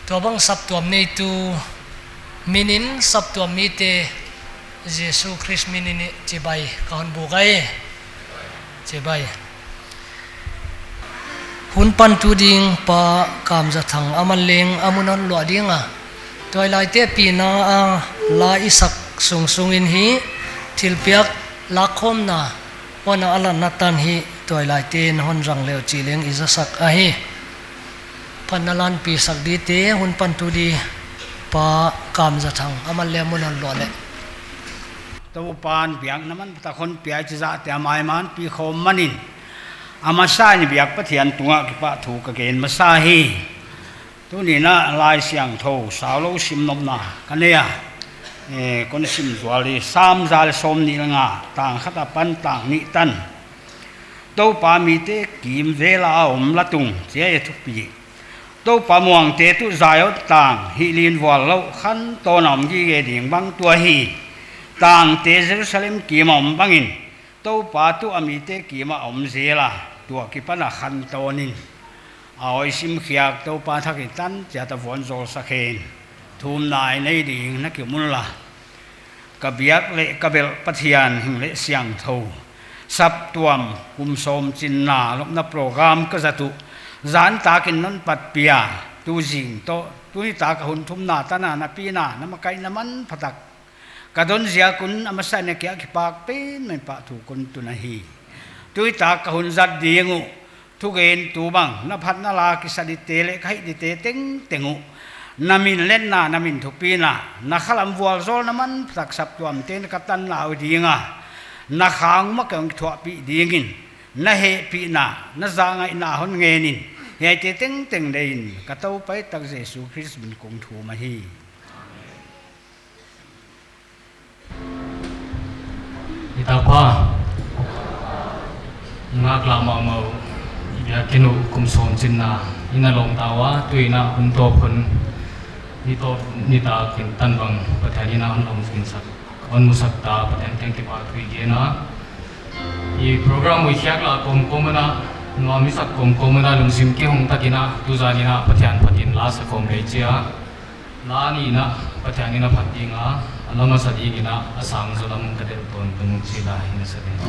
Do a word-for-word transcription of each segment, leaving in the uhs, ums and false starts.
Tuabang saptuam neitu minin saptuam mite Jesu Khrist minin chibai ka hon buk ahi. Chibai. Hun pantu ding Pa Kamzathang aman leng a mun hon luah ding a, tuailaite pina a la i sak sungsung in hi thilpiak lakkhawmna huan a lanna tan hi tuailaite'n hon zang leh uh chih leng i zasak ahi. Phatna lanpi sak dite hun pantu di Pa Kamzathang aman leng a mun hon luah leh. Toupa'n biakna manphatak hon pia i chih zahte a maiman pi khawm manin, a masa in biak Pathian tungah kipahthu ka gen masa hi. Tuni'n a Laisiangthou saulou simnopna ka nei a, eh, kon sim zual hi. Sam za leh sawmnih leh nga, tang khat apan tang nih tan. Toupa mite kimvel a om la tung, chia e thupi. Toupa muangte tuh Zion tang hih lin vuallou khantawn a om gige ding bang tua hi. Tangte Jerusalem kim a om bangin Toupa tuh a mite kim a om zel a, tua kipan a khantawn in. A awi simkhiak Toupa thak in tan chiat a vualzawlsak hen. Thumna i nei ding na ki um unla. Ka biak leh ka belh Pathian hing leh siangthou, saptuam kum sawm chinna lopna program ka zat uh, zan takin non patpih a, tu zing toh tuni tak a hun thumna tan a na pina na makaihna manphatak ka don ziak un a masa in a kiang kipak pen mah in pahthu kon tun ahi. Tuni tak a hun zat ding uh thugentu bang, na phatna la kisa dite leh ka hih dite tengteng uh, na min letna, na min thupina, na khalam vualzawlna manphatak saptuamte'n ka tanna uh ding a, na khang mah ka hong thuahpih dingin, na hehpihna, na zahngaihna hon ngen in, hiaite tengteng deih in ka Toupa tak Jesu Khrist min kong thum ahi. Nitakpha, ngak la mahmah uh, i biakinn uh kum sawm chinna i na lawng ta ua, tuni'n a hun tawp hun, ni tawp, nitak in tan bang Pathian in a hon lawng zingsak, hon musak ta, Pathian teng kipahthu i gen a. I program uh i khiak la kawmkawm un a, nuam i sak kawmkawm un a, lungsim kihong takin a, tuzan in a Pathian phat in la sak kawm lei chia. La nihna Pathian in a phat ding a, a la masa dingin a, a sang zaw lam ka delh tawntung chih la hi na sa ding.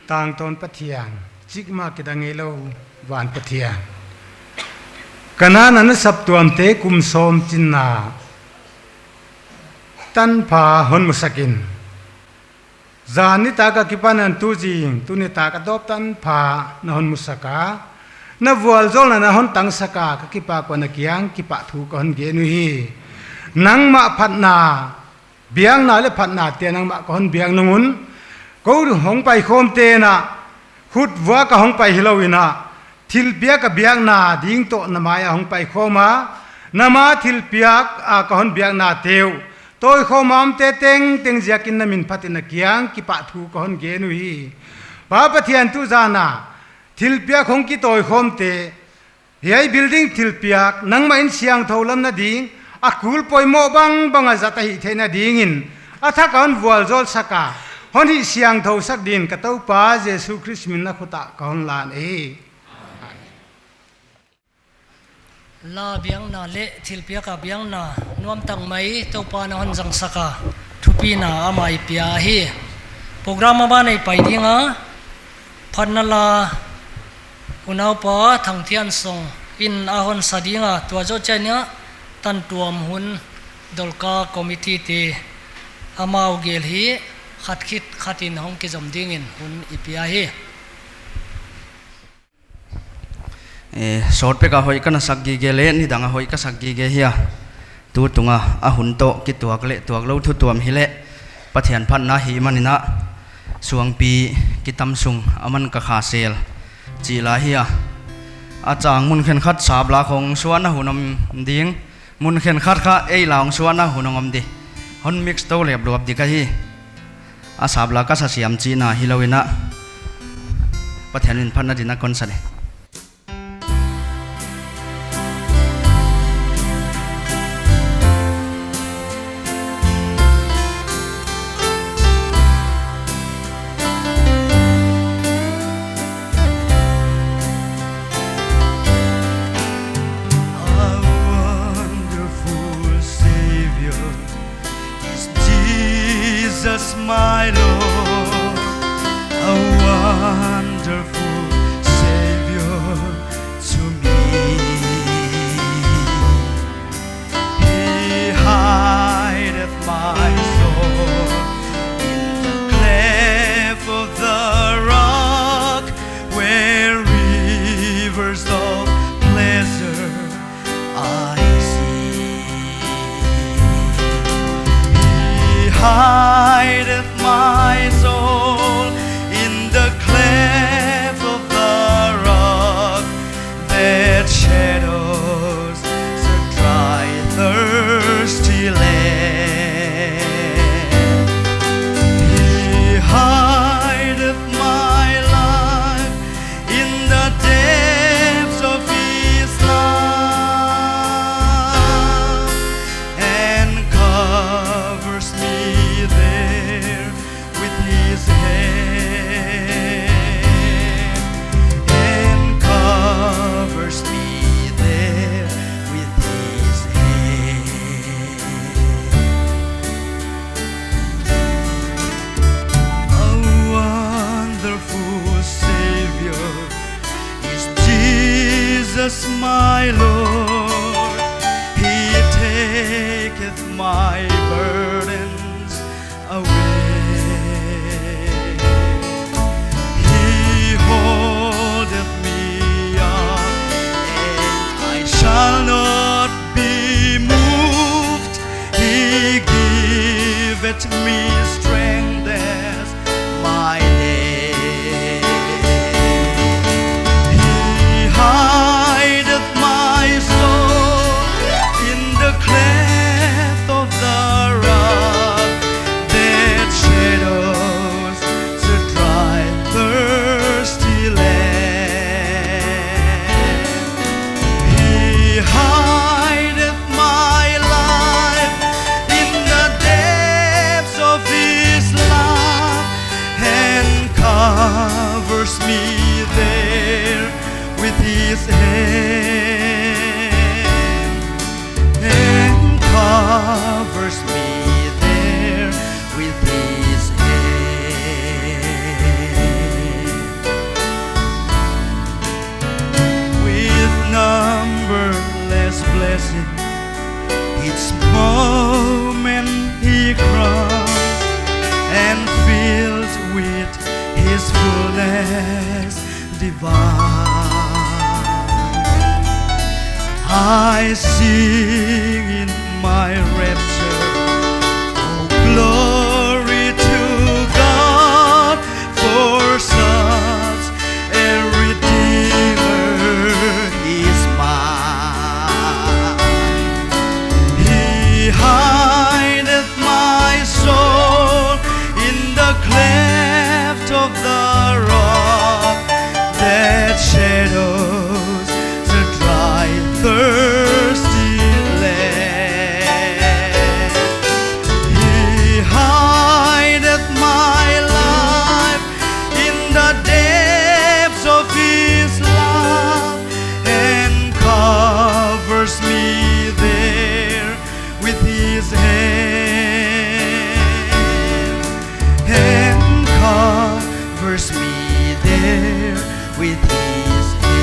Tangtawn Pathian, chikmah kidang ngeilou van Pathian. Ka na na saptuamte kum sawm chinna tanpha hon musak in. Zan nitak akipan a tu zing, tuni tak a tawp tanpha na hon musak a. Na vualzawlna na hon tangsak a, ka kipak ua na kiang kipahthu ka hon gen uhi. Nangmah phatna, biakna leh phatnate nangmah ka hon biak nung un, kou hong paikhawmte'n a, khut vua ka hong pai hilou in a, thilpiak a biakna ding toh na mai a hong paikhawm a, na ma thilpiak a ka hon biaknate uh tawikhawm a omte tengteng ziakin na min phat in na kiang kipahthu ka hon gen uhi. Pa Pathian, tu zan a thilpiak hong kitawikhawmte, hiai building thilpiak nangmah in siangthou lamna ding, a kul poimoh bangbang a zat ahih theihna dingin, a thak a hon vualzawlsak a, hon hihsiangthousak dingin ka Toupa Jesu Khrist min a khut ah ka hon lan hi. La biakna leh thilpiak a biakna nuamtak mai Toupa'n a hon zangsak a, thupina amah i pia hi. Program a ban i pai ding a, phatna la unaupa Thangthiansong in a hon sa ding a, tua zoh chiangin a tantuam hun dawlka committee te amau gel hi khat khit khat in hong kizom dingin hun i pia hi. Eh, sawtpek a hoih ka na sak gige leh, nidang a hoih ka sak gige hi a. Tu tung a, a hun toh kituak leh tuaklou thu tuam hileh, Pathian phatna hi manin a, suangpi kitam sung aman ka kha sel chih la hi a. A chang mun khenkhat sap la khong suahna hun om ding, mun khenkhat kha ei la hong suahna hun hong om di. Hon mix tou lepluap di ka hi. A sap la ka sa siam chihna hilou in a, Pathian in phatna dingin a kon sa di. A wonderful Savior is Jesus, my Lord, a wonderful Savior to me. He hideth my soul in the cleft of the rock, where rivers of pleasure I see. He hideth my soul in the cleft of the rock that shadows the dry, thirsty land. He hideth my life in the depths of his love and covers me there with his hand, and covers me there with his hand. A wonderful Savior is Jesus, my Lord. He taketh my burdens away. He holdeth me up, and I shall not be moved. He giveth me strength as my day. He hideth my Each moment he crowns and filled with his fullness divine. I sing in my rapture, oh, glory to God, for such a Redeemer is mine. He hideth my soul in the cleft of the rock that shadows the dry, thirsty land. He hideth my life in the depths of his love and covers me there with his hand, and covers me there with his hand.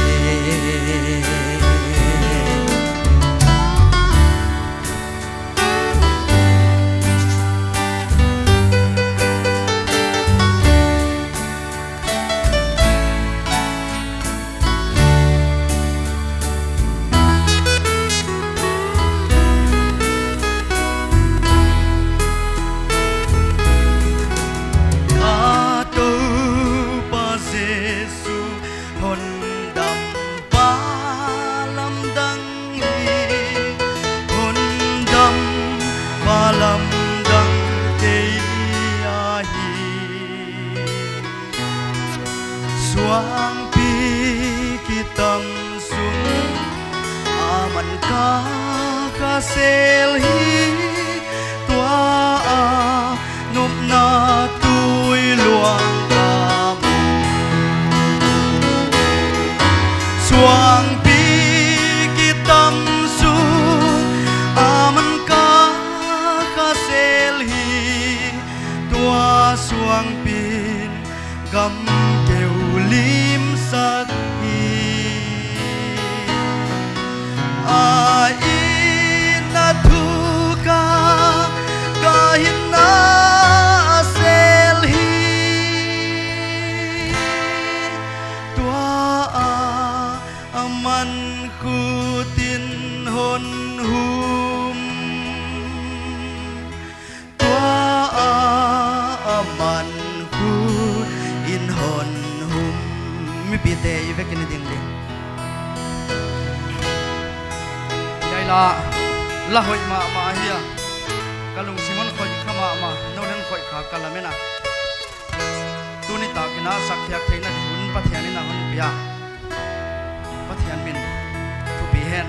A Toupa Jesu, hondampa lamdang hi, hondampa lamdang kei ahi. Suangpi kitam sung aman ka khasel hi, tua a nopna tui luang ka mu. Suangpi kitam sung aman ka khasel hi, tua suangpi'n kam keu limsak hi. A itna thuk a ka hinna a sel hi, tua a aman khut in hon hum. Tua a aman khut in hon hum. Mipite i vekin i ding ding. Hiai la, la hoih mahmah ahi a. Ka lungsim hon khoih kha mahmah, nou leng khoih kha ka lamen a. Tuni tak in a sak khiak theihna ding un Pathian in a hon pia. Pathian min thupi hen.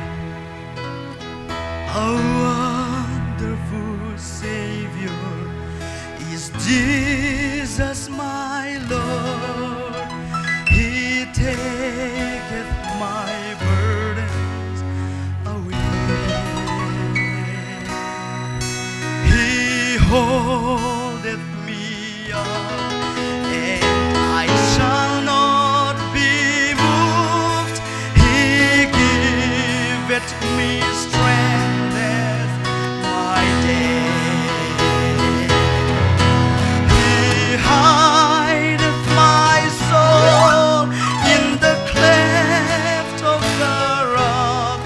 A wonderful Savior is Jesus my Lord. He taketh my burdens away. He holdeth me up, and I shall not be moved. He giveth me strength as my day. He hideth my soul in the cleft of the rock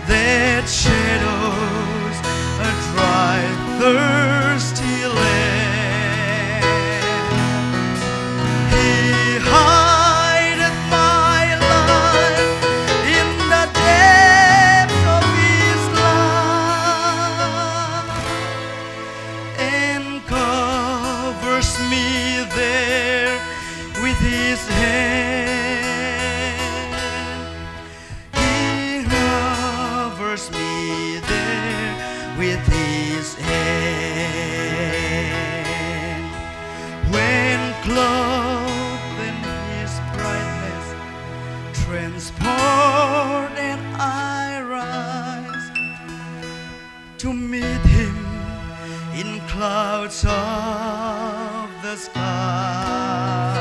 that shadows a dry, thirsty land. He hideth my life in the depths of his love and covers me there with his hand. He covers me there with his hand. When clothed in his brightness, transport and I rise to meet him in clouds of the sky.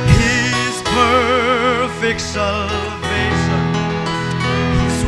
His perfect salvation, his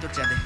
Jadi.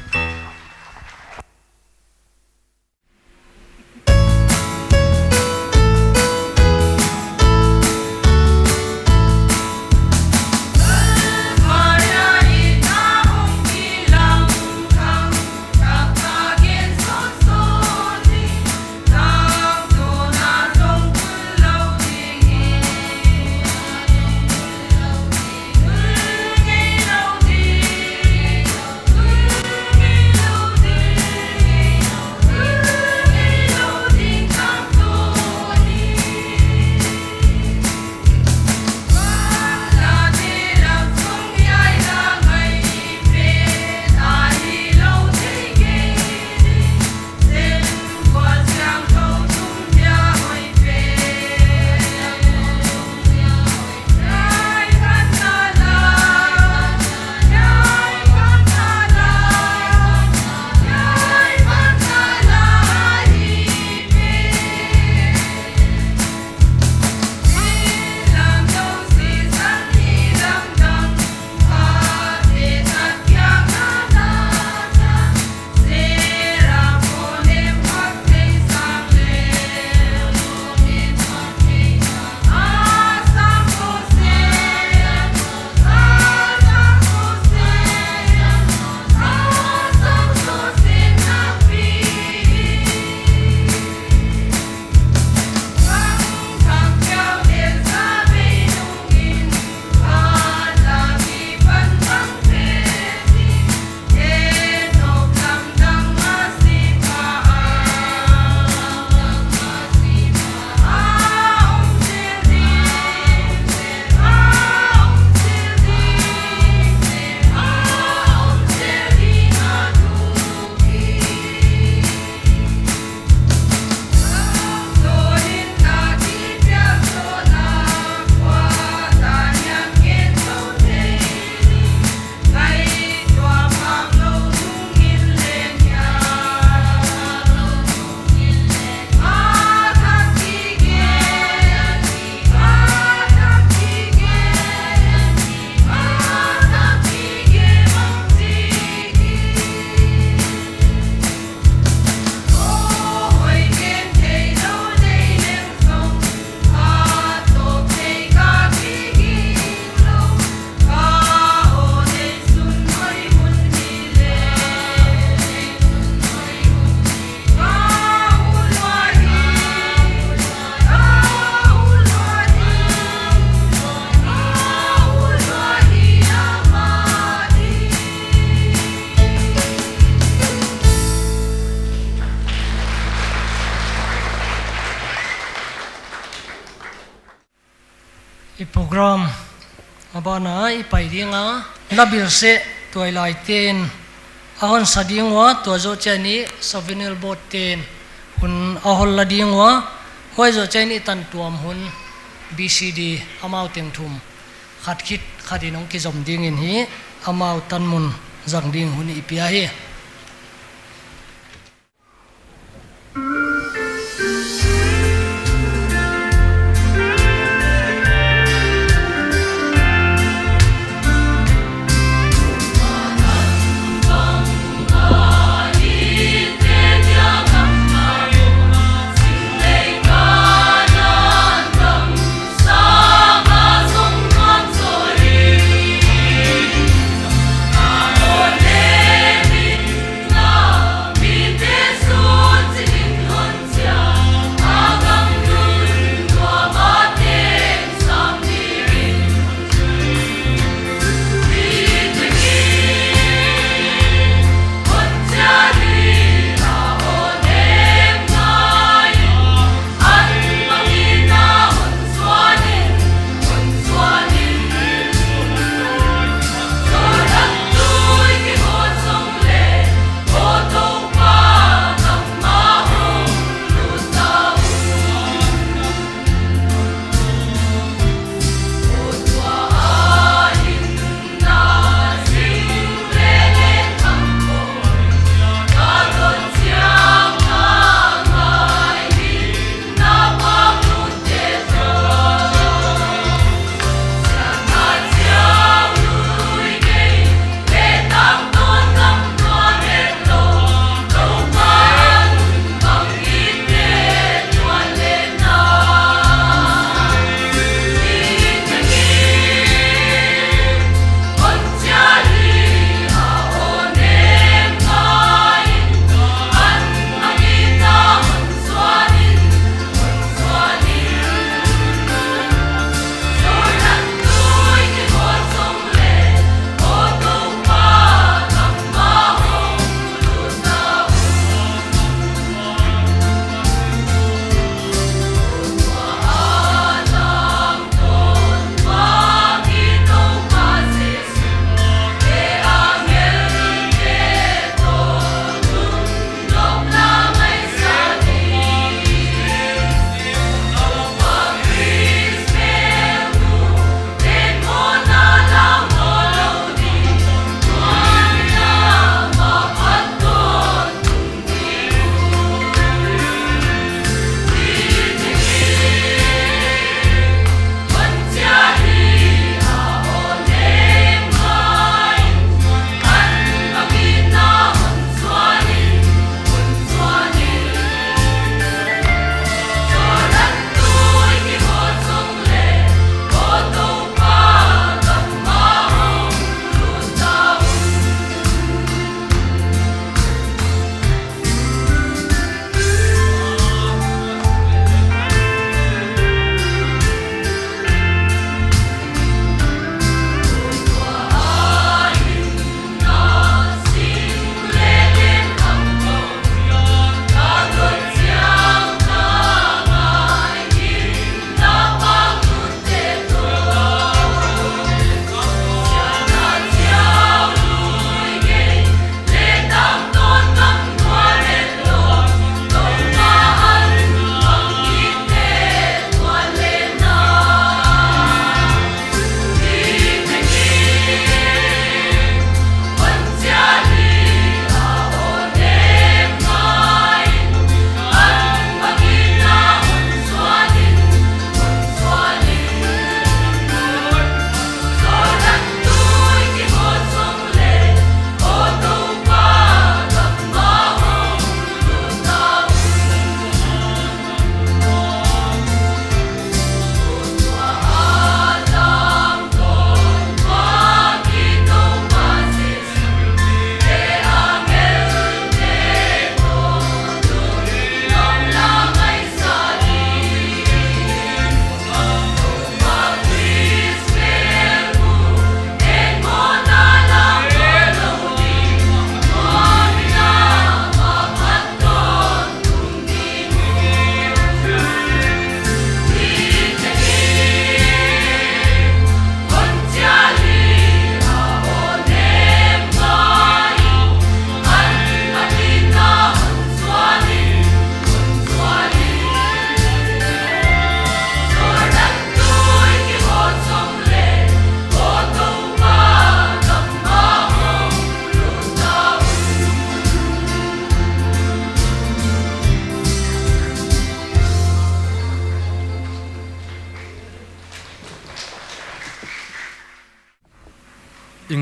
I program a ban ah i pai ding a, na bil seh tuailai te'n a hon sa ding ua, tua zoh chiang in souvenir board te'n hun a hon la ding ua, huai zoh chiang in i tan tuam hun B C D amau teng thum khat khit khat in hong kizom ding in hi, amau tan mun zang ding hun i pia hi.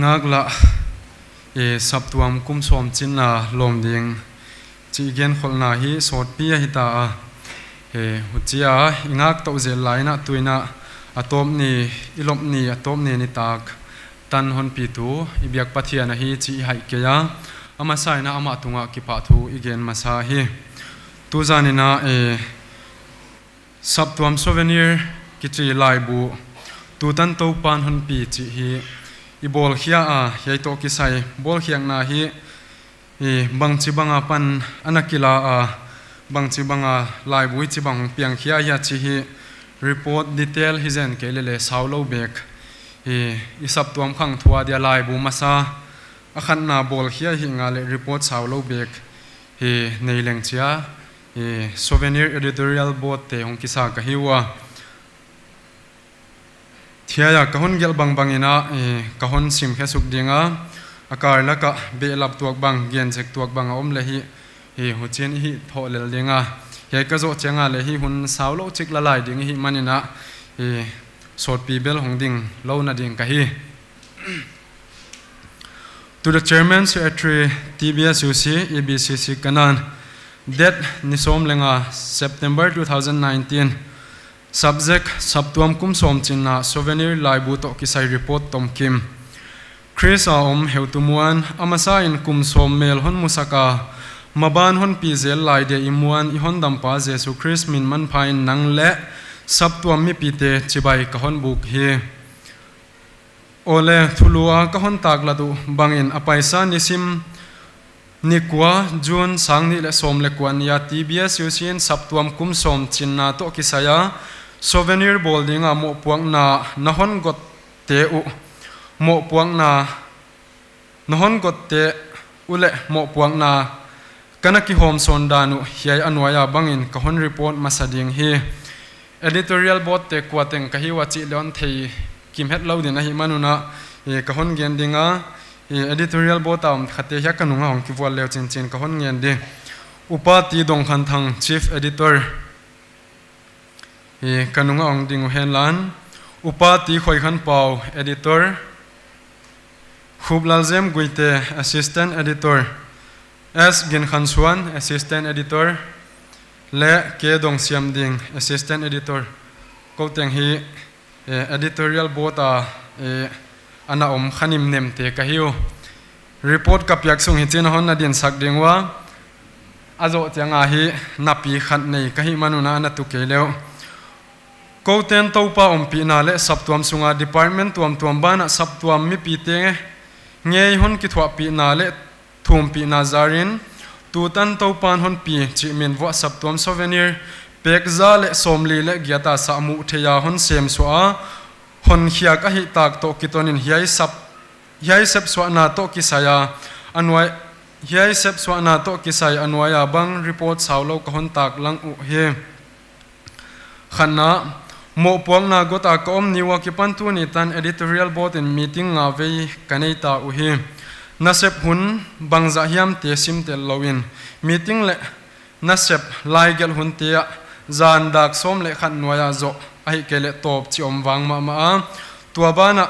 Ngaklah, eh, saptuam kum sawm chinna lawm ding chih i genkholhna hi sawtpi ahi ta a. Eh, huchia i ngak touh zel lai in, tuin a tawp ni, i lawp ni, a tawp ni nitak tan hon pitu i biak Pathian ahi chih i haih kei a. A masa in amah tungah kipahthu i gen masa hi. Tuzan in, eh, Saptuam Souvenir kichi laibu tutan Toupan hon pi chih hi i bawlkhia a, hiai toh kisai bawlkhiakna hi, i bangchi banga pan ana kila a, bangchi banga laibu hichibang hong piangkhia hia chih hi report detail hi zen kei lele sau lou bek. I, i saptuam khangthu a dia laibu masa a khatna bawlkhia hi nga leh report sau lou bek hi nei leng chia, eh, Souvenir Editorial Board te hong kisa ka hi ua. Hiai a ka hon gelh bangbang in, eh, ka hon sim khe suk ding a, a kar laka behlap tuak bang, gen zek tuak bang a om leh hi, eh, huchiin i hih thou lel ding a. Hiai ka zoh chiang a leh hi hun sau lou chik la lai ding hihman in, eh, sawtpi bel hong ding lou na ding ka hi. To the Chairman Secretary, T B S U C, E B C C Kanan. Date ni sawm leh nga, September two thousand nineteen. Subject, Saptuam kum sawm chinna Souvenir laibu toh kisai report tomkim. Khrist a om heutu muan, a masa in kum sawm mel hon musak a, maban hon pi zel lai dia i muan i Hondampa Jesu Khrist min manpha in nang leh saptuam mipite chibai ka hon buk hi. Awle, thulu a ka hon taklat uh bangin a paisa nisim ni kua, June, sang nih leh sawm leh kua ni a T B S U C in saptuam kum sawm chinna toh kisai a Souvenir bawl dinga mohpuakna na hon gotte uh, mohpuakna na hon gotte uh leh mohpuakna ka na kihawmsawn dan uh hiai a nuai a bangin ka hon report masa ding hi. Editorial board te kua teng ka hi ua chih leh hon thei kim het lou ding ahihman un, eh, ka hon gen ding a, eh, editorial board a om khate hiai ka nung a hong kivual leu chinchin ka hon ngen di. Upa T Dongkhanthang, Chief Editor. Eh, ka nung a hong ding uh henla, Upa T Khoikhanpau, Editor. Khuplalzem Guite, Assistant Editor. S Ginkhansuan, Assistant Editor. Leh K Dongsiamding, Assistant Editor. Kou teng hi, eh, editorial board a, eh, ana om khanim nemte ka hi uh. Report ka piak sung hichiin hon na dinsak ding ua. A zoh chiang a hi napi khat nei ka hihman un a na tu kei leh uh. Kou ten Toupa ompihna leh saptuam sunga department tuamtuam bana saptuam mipite ngei hon kithuahpihna leh thumpihna zarin, tutan Toupan hon pi chih min vuah saptuam Souvenir pek za leh sawmli leh giat a sahmuh theih a hon sem suah a, hon khiak ahih tak toh kitonin hiai sap, hiai sepsuahna toh kisai a, a nuai, hiai sepsuahna toh kisai a nuai a bang report sau lou ka hon taklang uh hi. Khatna, mohpuakna got a ka om ni ua kipan tuni tan editorial board in meeting nga vei ka nei ta uhi. Nasep hun bangzah hiam te sim tel lou in, meeting leh nasep laigelh hun te ah zan dak sawm leh khat nuai a zoh ahihkeileh tawp chih om vang mahmah a. Tua bana,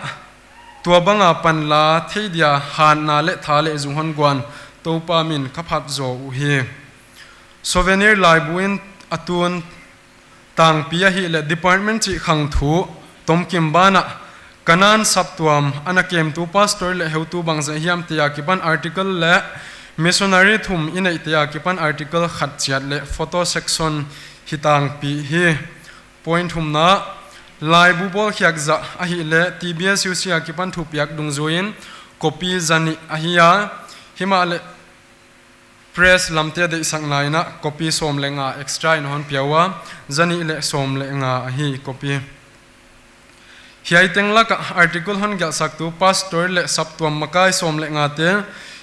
tua banga panla thei dia hatna leh tha leh zung hon guan Toupa min ka phat zaw uhi. Souvenir laibu in a tun tangpi ahihleh department chih khangthu tomkim bana, Kanan saptuam ana kemtu pastor leh heutu bangzah hiam te a kipan article leh missionary thum i neihte a kipan article khat chiat leh photo section hi tangpi hi. Point thumna, laibu bawlkhiak zah ahihleh T B S U C a kipan thupiak dungzuiin copy zanih ahi a, himahleh press lamte deihsakna in copy sawm leh nga extra in hon pia ua, zanih leh sawm leh nga ahi copy. Hiai teng laka article hon gelhsaktu pastor leh saptuam makai sawm leh nga te,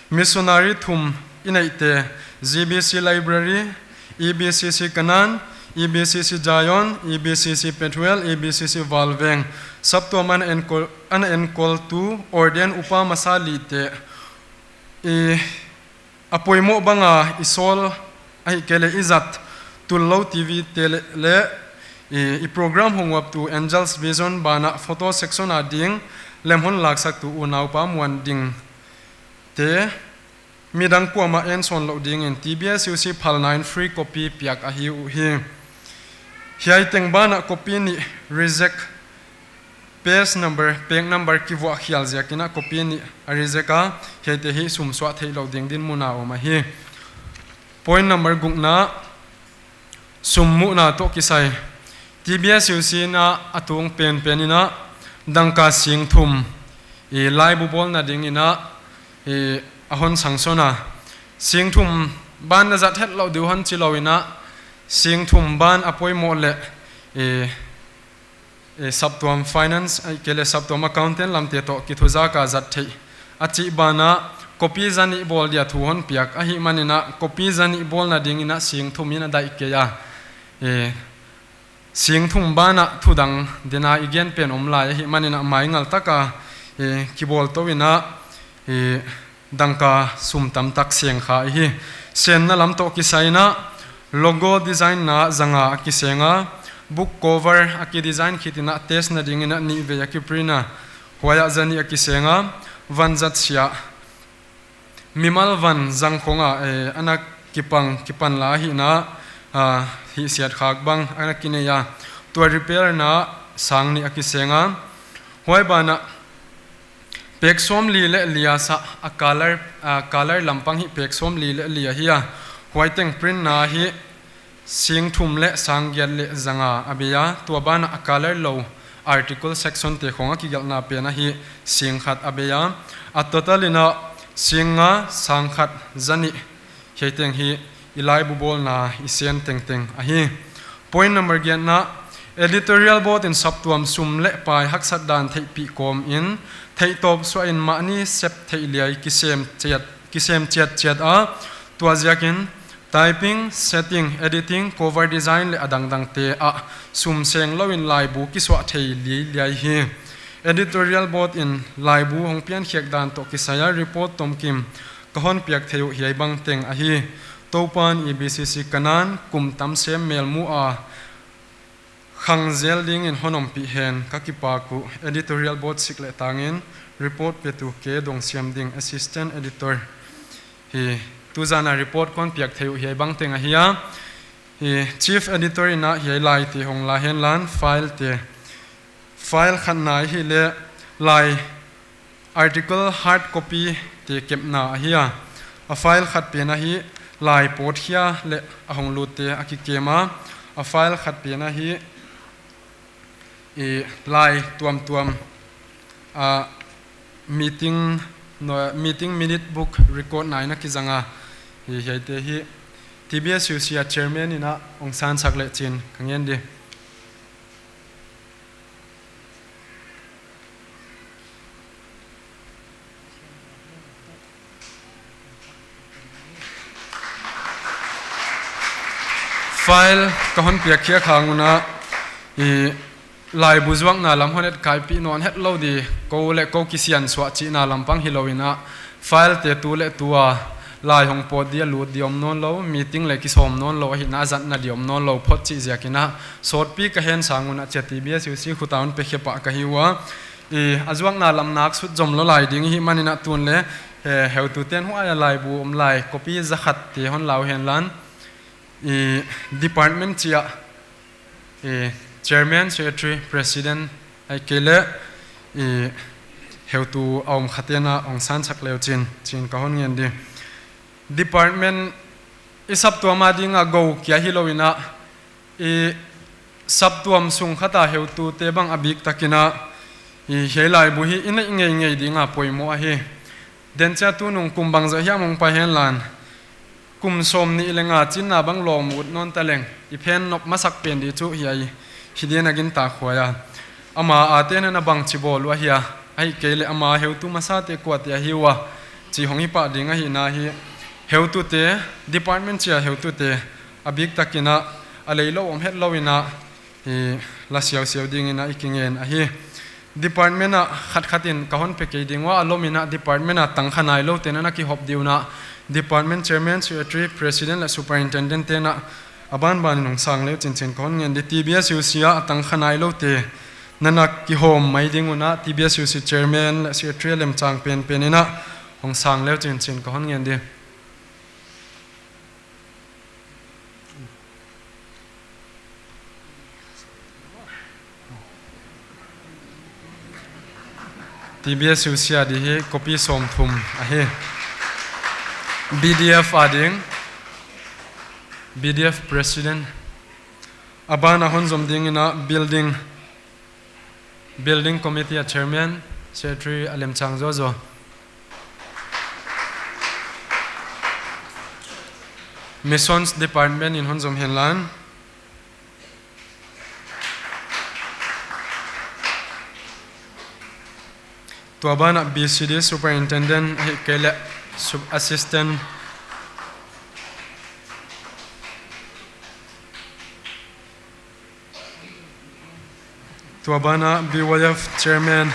missionary thum i neihte, G B C Library, E B C C Kanan, E B C C Zion, E B C C Pethuel, E B C C Valveng, saptuam ana enkol, ana enkoltu ordain upa masa li te, i a poimoh banga i sawl ahihkeileh i zat tullou T V te leh, leh i, i program hong uaptu Angels Vision bana photo section a ding lem hon laksaktu unau pa muan dingte midang kuamah en sawn louh dingin T B S U C phalna in free copy piak ahi uhi. Hiai teng banah copy nih reject, page number, page number kivuah khial ziakin a copy nih a reject a, hiaite hi sum suah theihlouh ding dinmun a om ahi. Point number gukna, sum muhna toh kisai. T B S U C in a tung penpen in a dangka sing thum i laibu bawlna dingin a, i, a hon sangsawn a. Sing thum ban na zat hetlouh diu hon chi lou in a, sing thum ban a poimoh leh, i, i, saptuam finance, ahihkeileh saptuam accountant lamte toh kithuzak a zat theih a chih banah copy zanih bawl dia thu hon piak ahihmanin a copy zanih bawlna dingin a sing thum in a daih kei a. I, sing thum banah thudang dena i gen pen om lai ahihmanin a maingal taka, i, kibawl tou in a, i, dangka sum tamtak seng kha i hi. Senna lam toh kisai in a logo design na zanga a kiseng a, book cover a kidesign khit in a test na dingin a nih vei a kiprint a, huai ah zanih a kiseng a, van zat sia, mimal van zang khong a, eh, ana kipang, kipan la hi in a, ah, hihsiat khak bang ana kinei a, tua repair na sang nih a kiseng a, huai banah pek sawmli leh li a sa a color, a color lampang hi pek sawmli leh li ahi a. Huai teng print na hi sing thum leh sang giat leh zanga a bei a. Tua banah a color lou article section te khong a kigelhna pen ahi sing khat a bei a. A total in a sing nga sang khat zanih. Hiai teng hi i laibu bawlna i sen tengteng ahi. Point number giatna, editorial board in saptuam sum leh pai haksat dan theihpih kawm in, theihtawp suah in mahni sep theih liai kisem chiat, kisem chiat chiat a, tua ziakin typing, setting, editing, cover design leh a dangdangte ah sum seng lou in laibu kisuah thei liai liai hi. Editorial board in laibu hong piankhiak dan toh kisai a report tomkim ka hon piak theih uh hiai bang teng ahi. Toupan E B C C Kanan kum tam sem melmu a khang zel dingin hon ompih hen ka kipak uh. Editorial board sik leh tangin report petu K Dongsiamding, assistant editor hi. Tuzan a report kon piak theih uh hiai bang teng ahi a. Hi, chief editor in a hiai laite hong la henla, file te, file khatna ahihleh lai article hard copy te kepna ahi a. A file khat pen ahi lai pawtkhia leh a hong lutte a kikem a. A file khat pen ahi, i, lai tuamtuam, a, meeting, no, meeting minute book record na in a kizang a. Hi, hiaite hi T B S U C a chairman in a hong sansak leh chi'n ka ngen di. File ka hon piak khiak hang un a, i, laibu zuakna lam hon etkaipih nawn hetlou di, kou leh kou kisiansuah chihna lampang hilou in a, file te tu leh tu a lai hong pawt di a lut di om nawn lou, meeting leh kisawm nawn lou, ahihna zatna di om nawn lou phot chih ziakin a, sawtpi ka hen sang un a chia T B S U C khut a hon pe khe pah ka hi ua. I, a zuakna lam nak sut zom lou lai ding ahihmanin a tun leh, eh, heutute'n huai a laibu om lai copy zakhat te hon la uh henla, i, department chia, i, chairman, secretary, president, ahihkeileh, i, heutu a om khate'n a hong sansak leu chi'n, chi'n ka hon ngen di. Department, i saptuam a ding a gou kia hilou in a, i, saptuam sung khat a heutute bang a biktakin a, i, hiai laibu hi i neih ngeingei ding a poimoh ahi. Denchia tunung kum bangzah hiam hong pai henla, kum sawmnih leh nga chinna bang lawm ut nawn taleng, i phen nop masak pen di chu hiai hi ding a gintak huai a. Ama a te'n a bangchi bawl ua hia, ahihkeileh ama heutu masate kuate ahi ua, chih hong hi pah ding ahihna hi. Heutute, department chia heutute, a biktakin a, a leilou om hetlou in a, i, la siausiau dingin a i kingen ahi. Department a khatkhat in ka hon pe kei ding ua, a lom in a department a tangkha nailoute'n a kihop di un a, department chairman, secretary, president leh superintendent te'n a, a banban in hong sang leu chi'n chi'n ka hon ngen di. T B S U C a tangkha nailoute Na na kihawm mai ding un ah, T B S U C Chairman leh Secretary a lemchang penpen in ah, hong sang leu chinchin ka hon ngen di. T B S U C a di hi copy sawmthum ahi. B D F a ding, B D F President. A ban a hon zom ding in ah building, Building Committee a Chairman, Secretary a lemchang zozo. Missions Department in hon zom henla. Tua ban ah B C D Superintendent ahihkeileh Sub-, Assistant. Tua ban ah B Y F Chairman.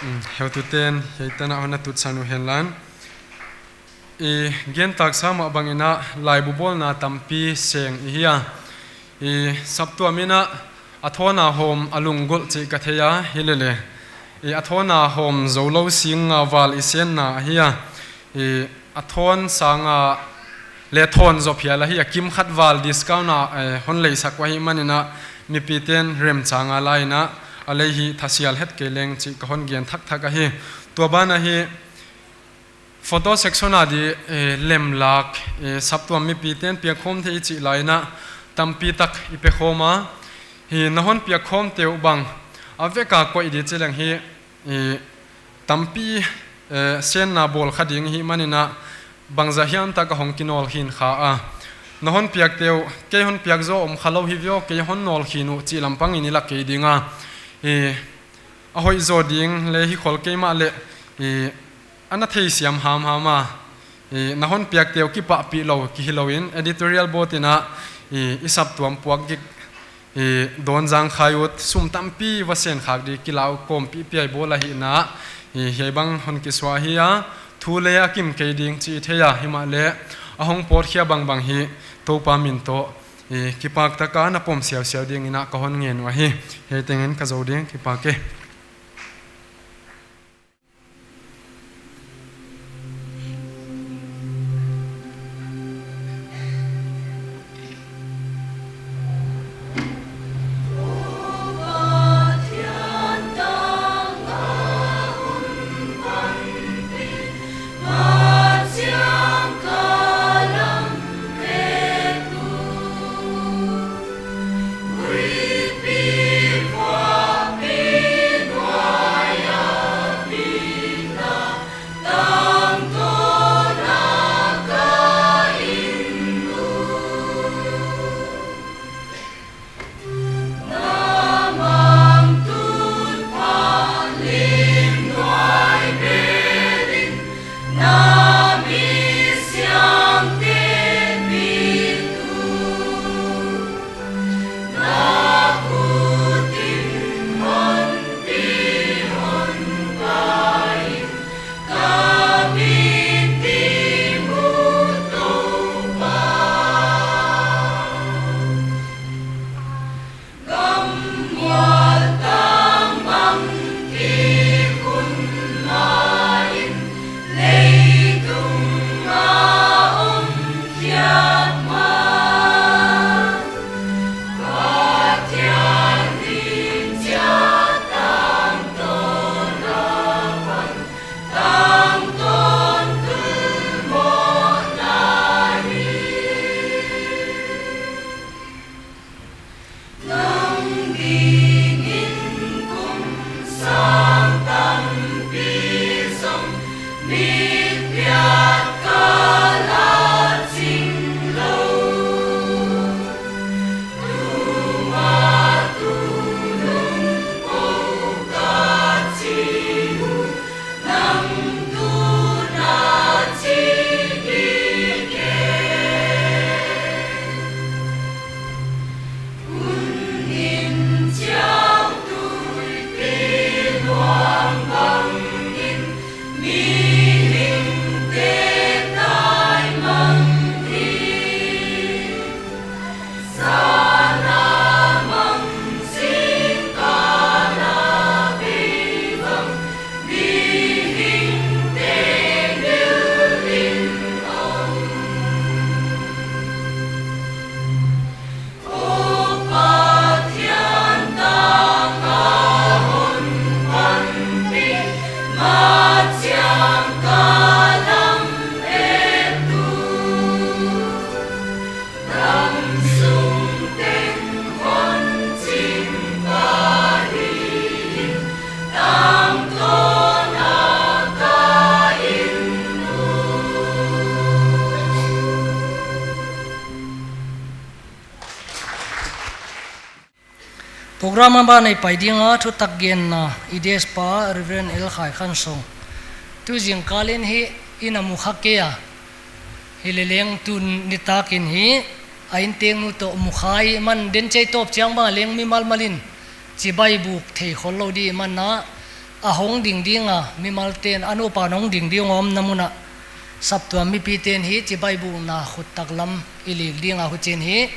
Mm, heutute'n hiai tan ah hon na tutsan uh henla. I gen taksa mah bang in ah laibu bawlna tampi seng i hi a. I saptuam in ah a thawn a hawm a lunggulh chih ka thei a, hilele i a thawn a hawm zoulou sing nga val i senna ahi a. I a thawn sang a leh thawn zaw phial ahi a, kimkhat val discount a, eh, hon leisak uh ahihman in ah mipite'n remchang a la in ah a lei hi thasial het kei leng chih ka hon gen thakthak ahi. Tua ban ah hi photo section a di, eh, lemlak, eh, saptuam mipite'n piakkhawm thei chih la in ah tampi tak i pekhawm a. Hi na hon piakkhawmte uh bang a vek a koih di chi leng hi, eh, tampi, eh, senna bawl kha ding ahihman in ah bangzah hiam tak a hong kinawl khin kha a. Na hon piakte uh, kei hon piak zaw om kha lou hi ve aw, kei hon nawl khin uh chih lampang in i la kei ding a. Eh, a hoih zaw ding leh hi khol kei mahleh, eh, a na theisiam hamham a, i, na hon piakte uh kipahpih lou, ki hilou in, editorial board in ah, i, i saptuam puak gik, i, dawn zang khai ut, sum tampi va sen khak di kilau kawmpih piai bawl ahihna, i, hiai bang hon kisuah hi a, thu leh a kim kei ding chih i thei a, himahleh, a hong pawt khia bangbang hi, Toupa min toh, i, kipak taka na pom siausiau ding in ah ka hon ngen uh ahi, hiai teng in ka zou ding, kipak e. Program a ban i pai ding a, thutak genna i D S pa Reverend L Khai Khan Song. Tu zingkal in hi i na mu kha kei a. Hileleng tun nitak in hi a innteng nu toh mu kha i man den chei tawp chiang bang leng mimal mal in chibai buk thei khol lou di man a, a hong ding ding a, mimal ten a nupa hong ding ding om na mun a. Saptuam mipi ten hi chibai bukna khut taklam i lik ding a, huchiin hi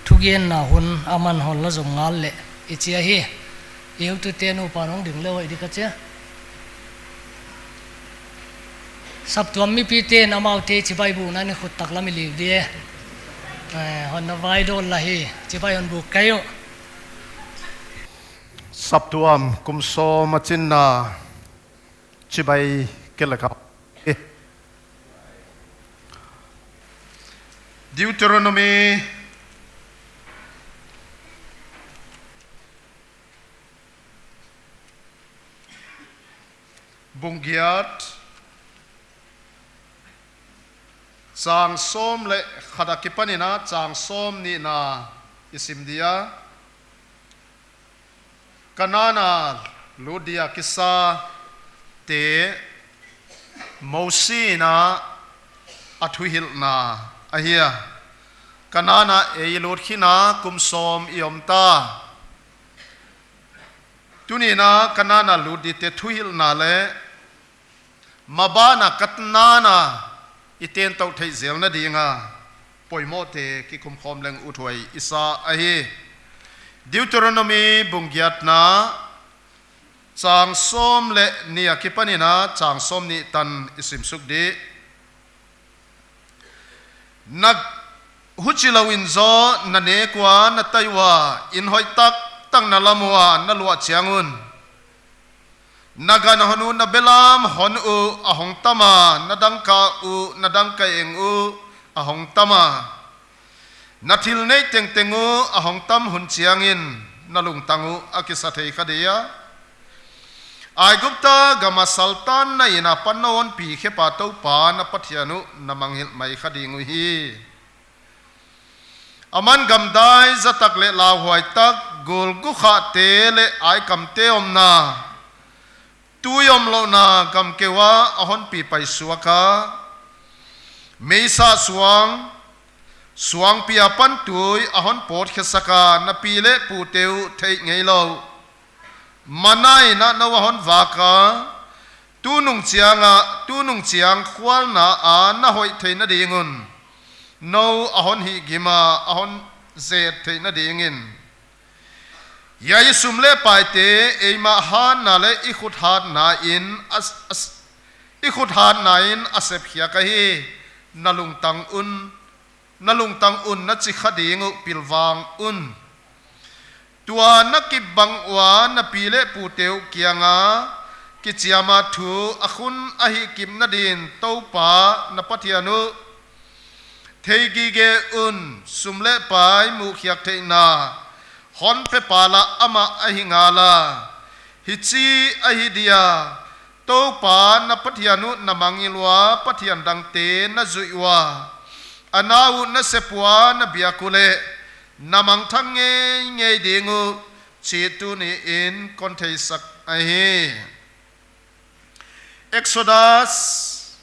thugenna hun a man hon la zom ngal leh i chi a hi. I heutu ten upa hong ding leh hoih di ka chi a. Saptuam mipi ten amaute chibai bukna in khut taklam i lik di e. Eh, hon na vai dawl la hi, chibai hon buk kei uh. Saptuam kum sawm a chinna chibai ke la ka. Deuteronomy bung giat, chang sawm leh khat a kipan in a chang sawm nihna i sim di a. Kanan a lut dia kisate Mosi in a thuhilhna ahi a. Kanan a ei lut khin a kum sawm i om ta. Tuni'n a Kanan a lut dite thuhilhna leh maban a Kanan a i tengtouh theih zelna ding a poimohte kikum khawm leng uthuai i sa ahi. Deuteronomy bung giatna chang sawm leh nih a kipan in a chang sawm nih tan i sim suk di. Na, huchi lou in zaw na nek ua na tai ua, inn hoih taktak na lam ua na luah chiang un, na gan hon uh, na belam hon uh a hong tam a, na dangka uh, na dangka eng uh a hong tam a, na thil neih tengteng uh a hong tam hun chiangin na lungtang uh a kisa thei kha di a. Aigupta gam a saltanna inn apan na hon pi khepa Toupa na Pathian uh na mangngilh mai kha ding uhi. Aman gamdai zatak leh lauhuai tak, gul gukhate leh aikamte omna, tui omlouhna gam keu ah a hon pi paisuak a, meisa suang, suangpi apan tui a hon pawtkhe sak a, na pi leh pute uh theih ngeilou manna in a nou a hon vak a, tunung chiang a, tunung chiang khualna a na hoih theihna ding un nou a hon hihgim a, a hon zet theihna dingin. Hiai sum leh paite eimah hatna leh i khut hatna in a, a, i khut hatna in a sep khiak ahi, na lungtang un, na lungtang un na chi kha ding uh pilvang un. Tua na kip bang ua na pi leh pute uh kiang a kichiam a thu a khun a hihkimna din Toupa na Pathian uh theigige un, sum leh pai muhkhiak theihna hon pepa lah amah ahi ngal a. Hichi ahi dia, Toupa na Pathian uh na mangngilh ua, pathian dangte na zuih ua, a na uh na sep ua na biak uleh na mangthang ngeingei ding uh chih tuni in kon theisak ahi. Exodus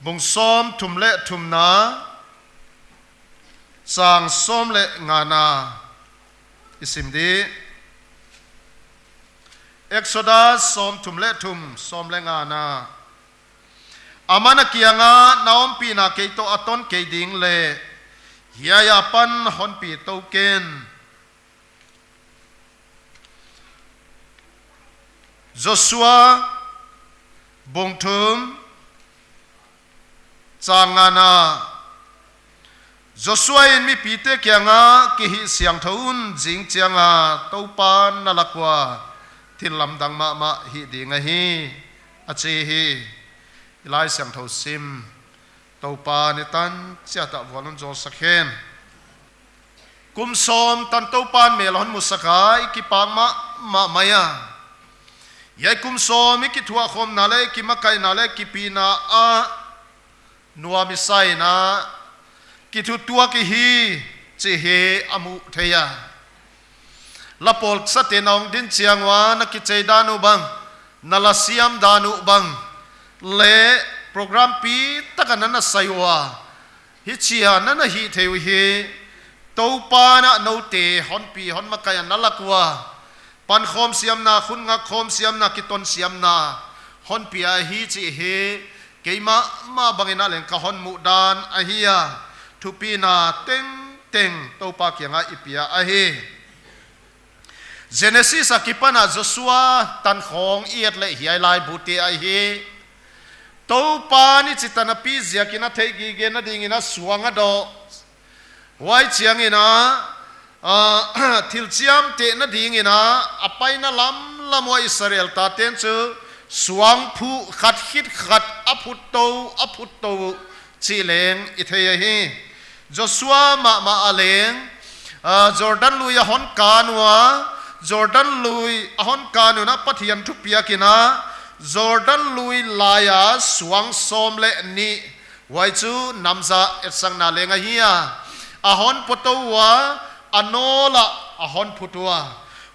bung sawmthum leh thumna, chang sawm leh ngana i sim di. Exodus sawmthum leh thum, sawm leh ngana. Aman a kiang ah, na ompihna kei toh a ton kei ding leh hiai apan hon pi tou ken. Joshua bung thum, chang ngana. Joshua in mipite kiang ah, kihih siangthou un, zing chiang a Toupa na lak ua thil lamdang mahmah hih ding ahi, a chi hi. I Laisiangthou sim Toupa ni tan chiat a vual hon zawlsak hen. Kum sawm tan Toupa'n mel hon musak a, i kipak mahmah mai a. Hiai kum sawm i kithuahkhawmna leh kimakaihna leh kipihna ah nuam i sa in a, kithutuak i hi chih hi a muh theih a. La pawlsate na hong din chiang ua, na kichei dan uh bang, na la siam dan uh bang, leh program pi taka na na sai ua, hichia na na hih theih uh hi, Toupa'n noute honpi honmakai a na lak ua, pankhawm siamna, khut ngak khawm siamna, kiton siamna honpia ahi chih hi, keimah mah bangin a leng ka hon muh dan ahi a, thupina tengteng Toupa kianga i pia ahi. Genesis a kipan a Joshua tan khawng i et leh hiai laibute ahi. Toupa'n i chitan a pi ziakin a theihgigena dingin a suang a doh. Huai chiangin a, ah, thil chiamtehna dingin a, a paina lamlam ua Israel taten chu suangphuh khat khit khat a phut tou, a phut tou chih leng i thei ahi. Joshua mahmah a leng, ah, Jordan lui a hon kan ua, Jordan lui a hon kan un a Pathian thupiakin a, Jordan lui laia suang sawm leh nih, huai chu nam za etsakna leng ahi a, a hon pua tou ua, a nawl ah a hon phut ua.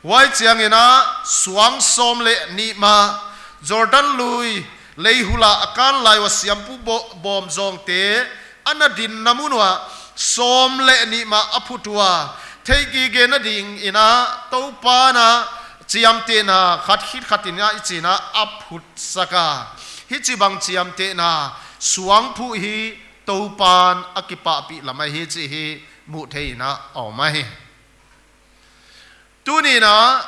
Huai chiangin a suang sawm leh nih mah, Jordan lui lei hul a a kan lai ua siampu bo-, bawm zawngte a na dinna mun uah sawm leh nih mah a phut ua. Theihgigena dingin a Toupa'n a chiamtehna khat khit khatin a i chin a a phut sak a. Hichibang chiamtehna suangphuh hi Toupa'n a kipahpih lam ahi chih hi muh theihna a om ahi. Tuni'n a,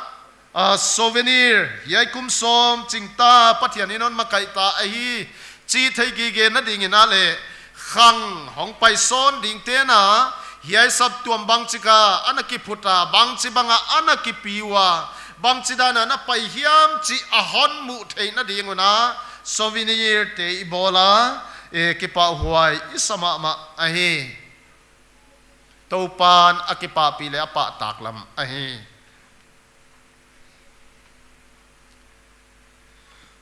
ah, souvenir, hiai kum sawm ching ta Pathianin hon makaih ta ahi chih theihgigena dingin a leh, khang hong pai sawn dingte'n a, hiai saptuam bangchik a ana kiphut a, bangchi bang a ana kipi ua, bangchidan a na pai hiam chih a hon muh theihna ding un a, souvenir te i bawl a, eh, kipahhuai i sa mahmah ahi. Toupa'n a kipahpih leh a pahtak lam ahi.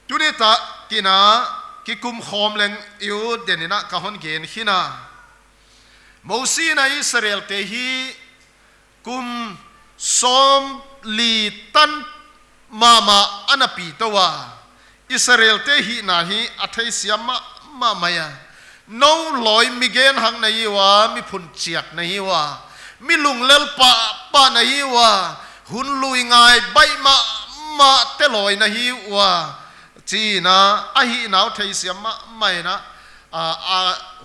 Tuni takin a kikum khawm leng i ut den in a ka hon gen khin a. Mosi in a Israelte hi kum sawmli tan mahmah ana pi tou a, Israelte hihna hi a theisiam mahmah mai a. Nou lawi mi genhak na hi ua, mi phunchiak na hi ua, mi lunglel pahpah na hi ua, hun lui ngai baih mahmah te lawi na hi ua, chi'n a, a hihna uh theisiam mahmah in a, a, a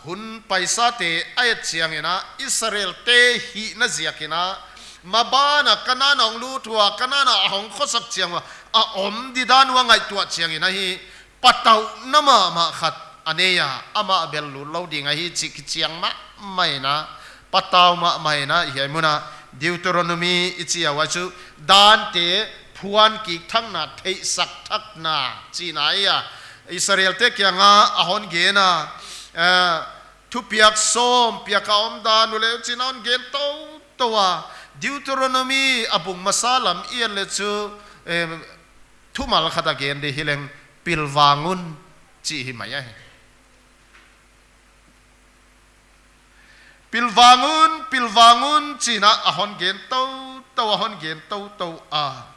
hun paisate a et chiangin a, Israelte hihna ziakin a, maban a Kanan a hong lut ua, Kanan a hong khosak chiang ua, a om didan uh a ngaihtuah chiangin a hi, patauhna mahmah khat a nei a, amah bel lut lou ding ahi chih kichiang mahmah in a, patau mahmah in a, hiai mun a Deuteronomy i chi a, huai chu dante phuan kik thakna, theihsak thakna chihna ahi a. Israelte kianga a hon gen a, eh, thupiak sawm, piak a omdan uh leh chi'n a hon gen tou tou a. Deuteronomy a bung masa lam i et leh chu, eh, thumal khat a gen di hi leng, pilvang un chih hi mai ahi. Pilvang un, pilvang un chi'n a a hon gen tou tou, a hon gen tou tou a.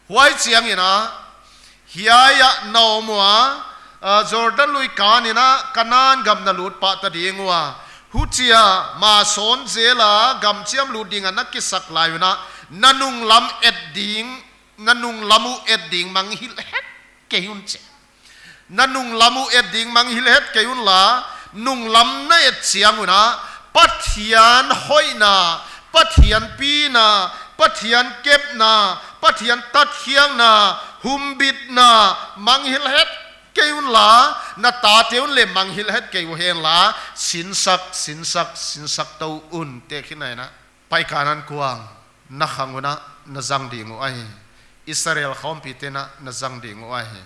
Huai chiangin a, hiai ah na om ua, ah, Jordan lui kan in a Kanan gam na lut pah ta ding ua. Huchia ma sawn zel a gam chiam lut ding a na kisak lai un a, na nunglam et ding, na nunglam uh et ding mangngilh het kei un chi. Na nunglam uh et ding mangngilh het kei un la, nunglam na et chiang un a, Pathian hoihna, Pathian pina, Pathian kepna, Pathian tatkhiakna, humbitna, mangngilh het kei un la, na tate un leng mangngilh het kei uhen la, sinsak, sinsak, sinsak tou un, tekhin a in a. Paikan ankuang, na khang un a na zang ding uh ahi. Israel khawmpite'n a na zang ding uh ahi.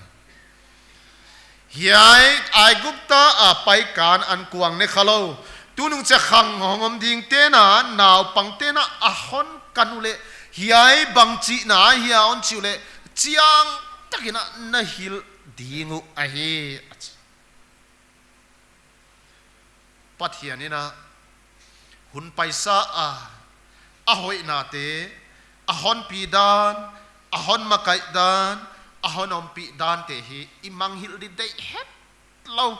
Hiai Aigupta a paikan ankuang ne kha lou, tunung chiah khang hong om dingte'n a, naupangte'n a a hon kan uh leh, hiai bang chihna hia hon chi uh leh, chiang takin a na hilh ding uh ahi, a chi. Pathian in a hun paisa a, a hoihnate, a hon pi dan, a hon makaih dan, a hon ompih dante hi i mangngilh di deih hetlou.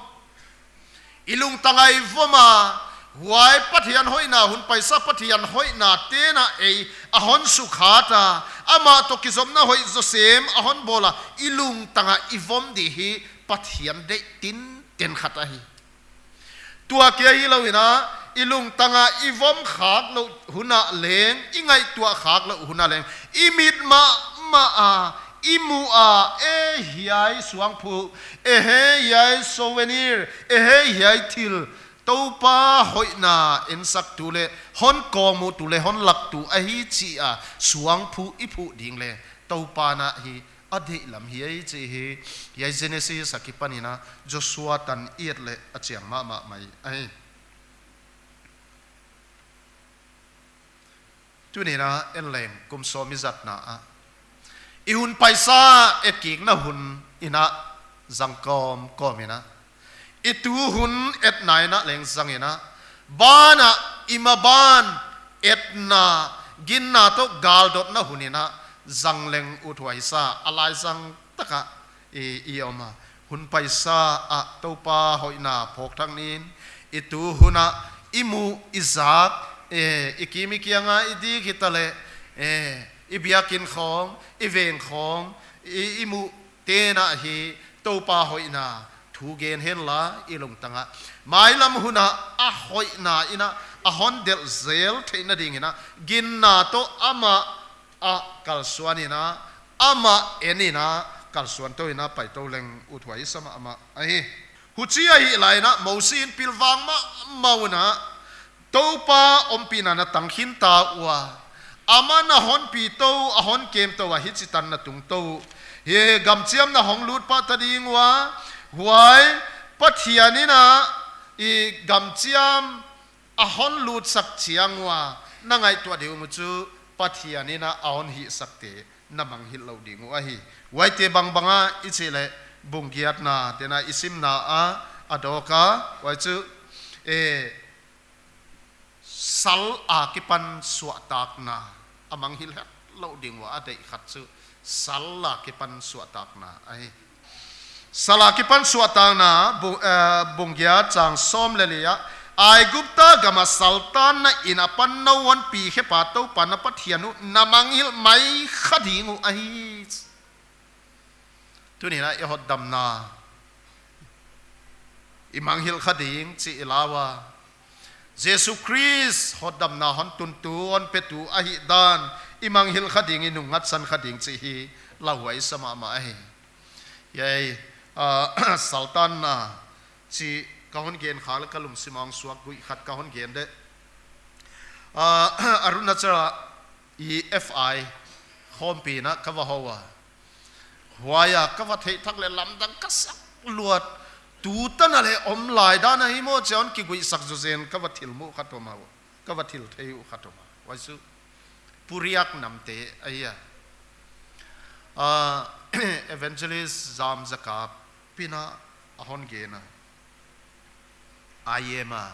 I lungtang a i vom a, huai Pathian hoihna, hun paisa Pathian hoihna te'n ei a hon sukhat a, amah toh kizopna hoih zawsem a hon bawl a, i lungtang a i vom di hi Pathian deih tinten khat ahi. Tua kia hilou in, i lungtang a i vom khak louh hun ah leng, i ngaihtuah khak louh hun ah leng, i mit mahmah a i muh a, e hiai suangphuh, e hiai souvenir, e hiai thil, Toupa hoihna ensaktu leh hon kawkmuhtu leh hon laktu ahi chih a suangphuh i phuh ding leh Toupa'n hi a deihlam hi ahi chih hi, hiai Genesis akipan in Joshua tan i et leh a chiang mahmah mai ahi. Tuni'n en leng kum sawm i zatna ah, i hun paisa etkikna hun in zang kawmkawm in, i tu hun etna in leng zang in, ban ah i maban etna, ginna toh galdotna hun in zang leng uthuai sa, a laizang tak ah i, i om a. Hun paisa ah Toupa hoihna phawk thak ni in, i tu hun ah i muh i zak, e, i kim i kiang a i dik hitaleh, e, i biakinn khawng, i veng khawng, i, i muh te'n hi Toupa hoihna thu gen henla i lungtang ah, mailam hun ah a hoihna in a hon delh zel theihna ding in, ginna toh amah a kalsuan in, amah en in, kalsuan tou in paitou leng uthuai sa mahmah ahi. Huchi ahih lai in Mosi in pilvang mahmah un, Toupa ompihna in a tang khin ta ua, aman a hon pi tou, a hon kem tou a, hichi tan na tung tou. Hi gamchiam na hong lut pah ta ding ua, huai Pathian in i gamchiam a hon lutsak chiang ua, na ngaihtuah ding uh chu Pathian in a hon hihsakte na mangngilh lou ding uh ahi. Huaite bangbang a i chih leh bung giatna te'n i simna ah a dawk a, huai chu, e, sal akipan suahtakna, a mangngilh hetlou ding ua a deih khat chu sal akipan suahtakna ahi. Sal akipan suahtakna, bu-, eh, bung giat chang sawm leh li ah, Aigupta gam a saltanna in apan nou hon pi khepa Toupa na Pathian uh na mangngilh mai kha ding uh ahi. Tuni'n i hotdamna i mangngilh kha ding chih i lau a, Jesu Khrist hotdamna hon tuntu, hon petu ahih dan i mangngilh kha ding, i nungngatsan kha ding chih hi lauhuai sa mahmah ahi. Hiai, ah, saltanna chih ka hon gen khak leh ka lungsim a hong suak guih khat ka hon gen dek. Ah, Arunachal ah i F I khawmpi in ka va hou a. Huai a ka va theih thak leh lamdang ka sak luat. Tutan a leh om lai dan ahi maw chih hon kiguihsak zawzen ka va thil muh khat om a, ka va thil thei uh khat om a. Huai chu Puriak namte ahi a. Ah, Evangelist Zam Zakap in a hon gen a. I M a,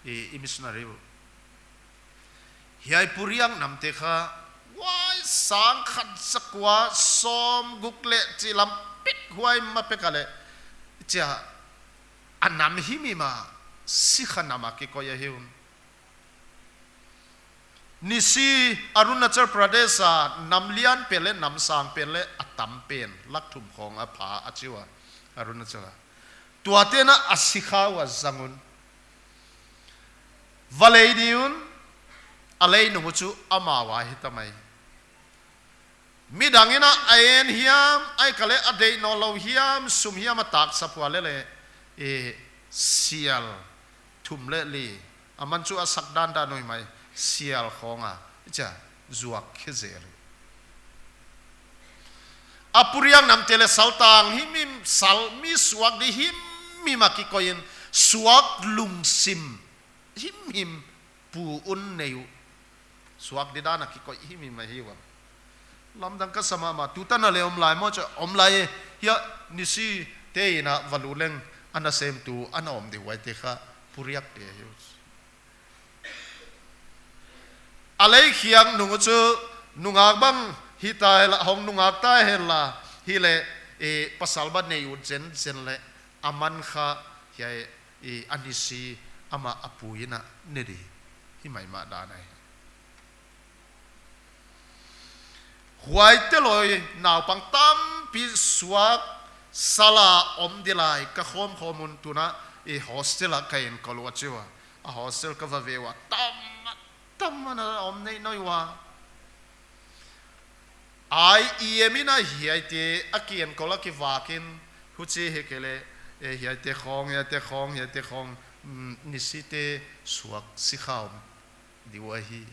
i, i missionary uh. Hiai Puriak namte kha, huai sang khat za kua sawm guk leh chih lam pek, huai ma pek a leh, chia, a nam himhim a, sikha nam a kikoih ahi un. Nisi, Arunachal Pradesh a nam lian pen leh nam sang pen leh a tam pen, lak thum khawng a pha a chi ua, Arunachal a. Tuate'n a sikha uh a zang un, va lei di un, a lei nung uh chu amau a hita mai. Midang in a en hiam, ahihkeileh a deih nawnlou hiam, sum hiam a tak sap ua leh leh, e, sial thum leh li, aman chu a sak dandan uh mai, sial khawng a, i chia, zuak khe zel uh. A Puriak namte leh saltang himhim, sal mi suak di himhim a kikoih in, suak lungsim himhim pu un nei uh. Suak di dan a kikoih himhim ahi ua. Lamdang ka sa mahmah, tutan a leh om lai maw chia, om lai e, hiai Nisi te in a va lut leng, a nasemtu ana om di, huaite kha Puriak te ahi uh. A lei khiak nung uh chu nungak bang hita henla, hong nungak ta henla, hileh, eh, pasal bang nei ut zenzen leh, aman kha, hiai, eh, a nisi amah a pu in a ne di. Hi maimah dan ahi. Huaite lou naupang tampi suak sal a om di lai ka khawm khawm un tun a, eh, hostel ah ka enkol ua chi ua. A hostel ka va ve ua, tam, tam ana om nei nawi ua. I E M in a hiaite a kienkol a kivak in, huchi hi kei leh, eh, hiaite khawng, hiaite khawng, hiaite khawng, mm, nisite suak sikha om di ua hi.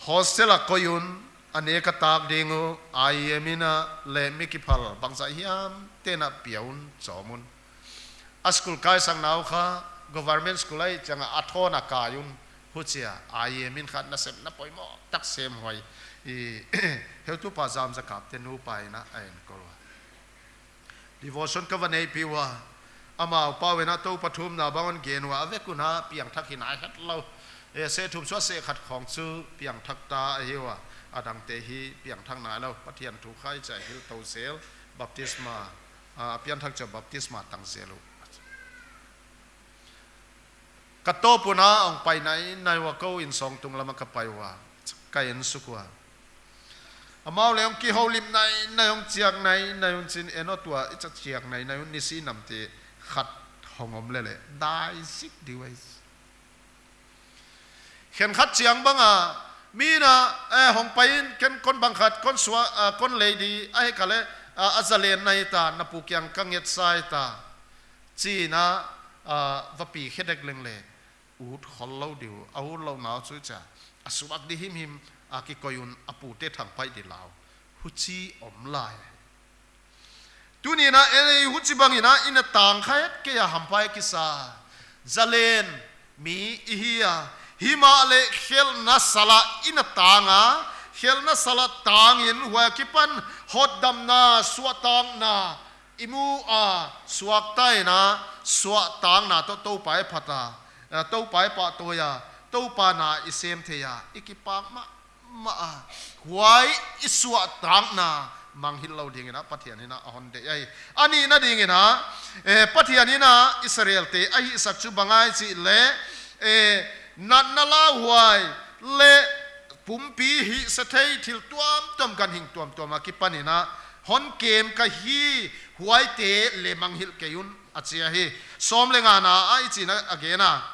Hostel a koih un, a nek a tak ding uh, I E M in a leh mi kiphal bangzah hiam te'n a pia un, chawm un. A school kaisakna uh kha, government school ahi chiang a a thawn a kai un, huchia, I E M in kha nasepna poimoh tak sem huai. I, heutupa Zamzakapte nupa in a enkol ua. Devotion ka va neihpih ua. Amau pau in a Toupa thumna bang hon gen ua, a vek un a piangthak hi nai hetlou. Eh, seh thum sua seh khat khawng chu piangthak ta ahi ua. A dangte hi piangthak nailou. Pathian thu kha i chih a hilh tou zel. Baptisma, ah, piangthak chu baptisma tang zel uh. Ka tawp un a hong pai nainai ua, kou innsawng tung lam ah ka pai ua, ka en suk ua. Amau leh hong kihoulim nainai, hong chiak nainai un chin, en aw tua, i cha chiak nainai un, nisi namte khat hong om leleh, dai zik di uh ahi. Khenkhat chiang bang a, mi in a, eh, hong pai in, ken kon bang khat, kon sua, ah, kon lei di, ahihkeileh, ah, a zalen na hita, na pu kiang ka nget sa hita. Chi in a, ah, va pi khe dek leng leh, ut khollou di uh, a utlouhna uh chu chia, a suak di himhim, a kikoih un a pute thangpaih di lau. Huchi om lai. Tuni in a, eh, huchi bang in a, i na tang kha het kei a hampha kisa. Zalen, mi i hi a, himahleh khelhna sal ah i na tang a, khelhna sal ah tang in huai akipan hotdamna, suahtakna, i mu a, suakta in a, suahtakna toh Toupa i phat a, eh, Toupa i pahtawi a, Toupa na i sem thei a, i kipak mahmah a, huai i suahtakna mangngilh lou ding in a Pathian in a hon deih ahi. A nihna ding in a, eh, Pathian in a Israelte a hihsak chu bang ahia chih leh, eh, natna lauhuai leh pumpi hihse thei thil tuamtuam, ganhing tuamtuam akipan in a hon kem ka hi, huaite leh mangngilh kei un, a chi ahi. Sawm leh ngana ah hichi'n a gen a.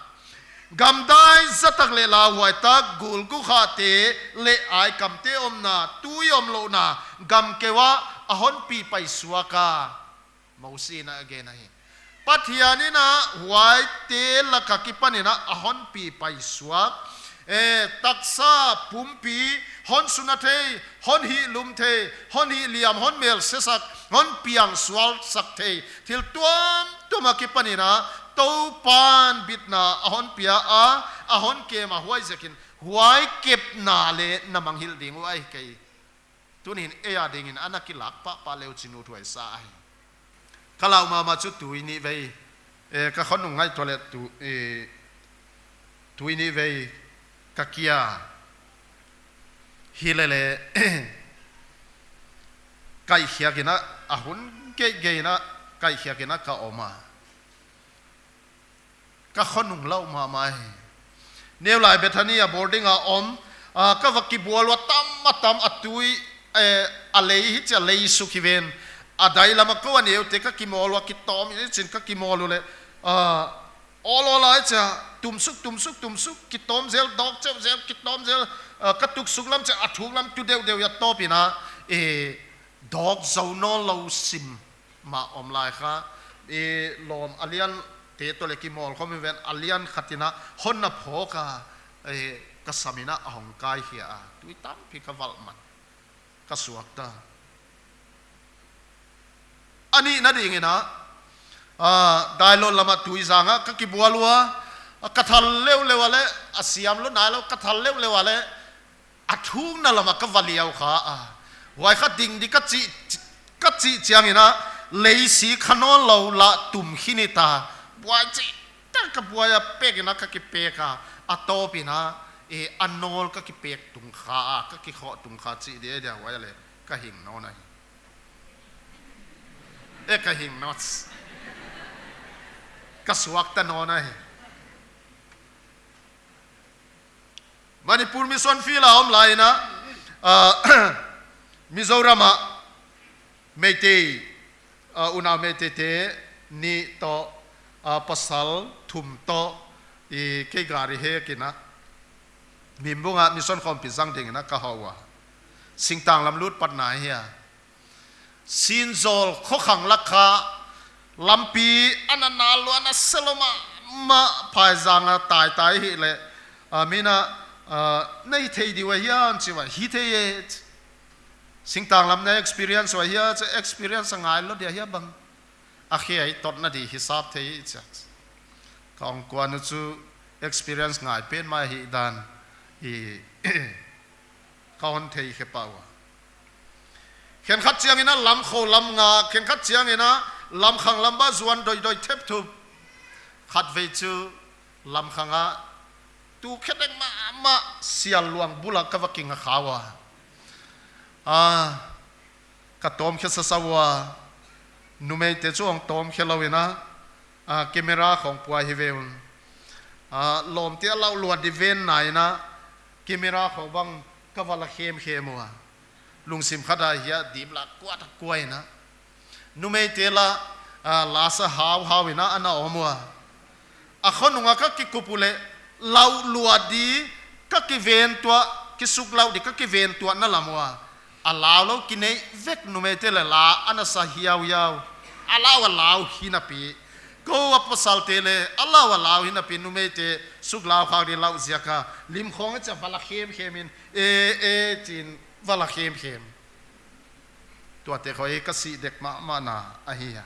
Gamdai zatak leh lauhuai tak, gul gukhate leh aikamte omna, tui omlouhna gam keu ah a hon pi paisuak a. Mosi in a gen ahi. Pathian in a huaite lak akipan in a a hon pi paisuak. Eh, taksa pumpi, hon suna thei, hon hihlum thei, hon hihliam, hon melsesak, hon piangsualsak thei thil tuamtuam akipan in a Toupa'n bitna a hon pia a, a hon kem a, huaiziakin huai kepna leh na mangngilh ding uh ahi kei. Tuni'n ei a ding in ana kilak pahpah leh uh chin uthuai sa ahi. Ka lau mahmah chu tui nih vei, eh, ka khonung ngaihtuah leh tu, eh, tui nih vei ka kia. Hileleh, kaihkhiak in a, a hun geihgeih in a, kaihkhiak in a ka om a. Ka khonung lau mahmah hi. Neu lai Bethany a boarding a om, ah, ka va kibual ua tam a tam a tui, eh, a lei hichia lei suk hi ven. A dai lam ah kou a neute ka kimawl ua kitawm in chin ka kimawl uleh, ah, awl awl a hichia tumsuk, tumsuk, tumsuk, kitawm zel, dawk cheuh zel, kitawm zel, ah, ka tuksuk lam chia a thuk lam tu deuhdeuh a tawp in a, eh, dawk zou nawnlou sim mah om lai kha, eh, lawm a liante toh leh kimawl khawm hi ven, a lian khat in a hon na phawk a, eh, ka sam in a a hong kaikhia a, tui tampi ka valh mat, ka suakta. A nihna ding in a, ah, Dailon lam ah tuizang ah ka kibual ua, ah, ka thal leuleu a leh, a siam lou nailou, ka thal leuleu a leh, a thukna lam ah ka va liau kha a. Huai kha ding di ka chih, ka chih chiang in a, lei si kha nawnlou lah tum khin hita. Buai chih tak ka buai a, pek in a ka kipek a, a tawp in a, e, a nawl ka kipek tung kha a, ka kikhoh tung kha chih dia dia huai leh ka hing nawn ahi. E, ka hing nawn. Ka suakta nawn ahi. Manipur Mission Field a om lai in a, ah, Mizoram a Meitei, ah, unau Meitei te nih toh, ah, pasal thum toh, i kei gari hek in a, Mimbung a mission khawmpi zang ding in a ka hoh ua. Singtang lam lut patna hi a. Sinzawl khokhang lak kha lampi a na nal lua, na se lou mahmah, phaizang a taitai hi leh, ah, mi in a, ah, na hi thei di ua hia chi ua, hi thei e. Singtang lam na experience ua hia, chi experience a ngai lou dia hia bang. A khe a i totna di hisap thei i chi a. Ka hong kuan uh chu experience ngai pen mah hi dan i ka hon thei khe pah ua. Khenkhat chiang in a lam kho lam nga, khenkhat chiang in a lam khang lam ba zuan doidoi thepthup. Khatvei chu lam khang a tu khe dek mahmah sial luang bul a ka va kinga kha ua. Ah, ka tawm khe sasa ua. Numeite chu hong tawm khe lou in a, ah, camera khong pua hi ve un. Ah, lawmte a lau luat di ven na in a, camera khong bang ka va la khemkhem ua. Lungsim khat a hia dim la kuat a kua in a. Numeite la, ah, la sa hauhau in a ana om ua. A khonung a ka kikup uleh, lau luat di ka kiven tuah, kisuk lau di ka kiven tuah na lam ua. A lau lou kineih vek numeite leh la ana sa hiauhiau. A lau a lau hi napi. Kou a pasalte leh, a lau a lau hi napi numeite suk lau khak di lau ziak a. Lim khong a chia va la khemkhem in, e, e, chin va la khemkhem. Tuate khong hi ka sih dek mahmah na ahi a.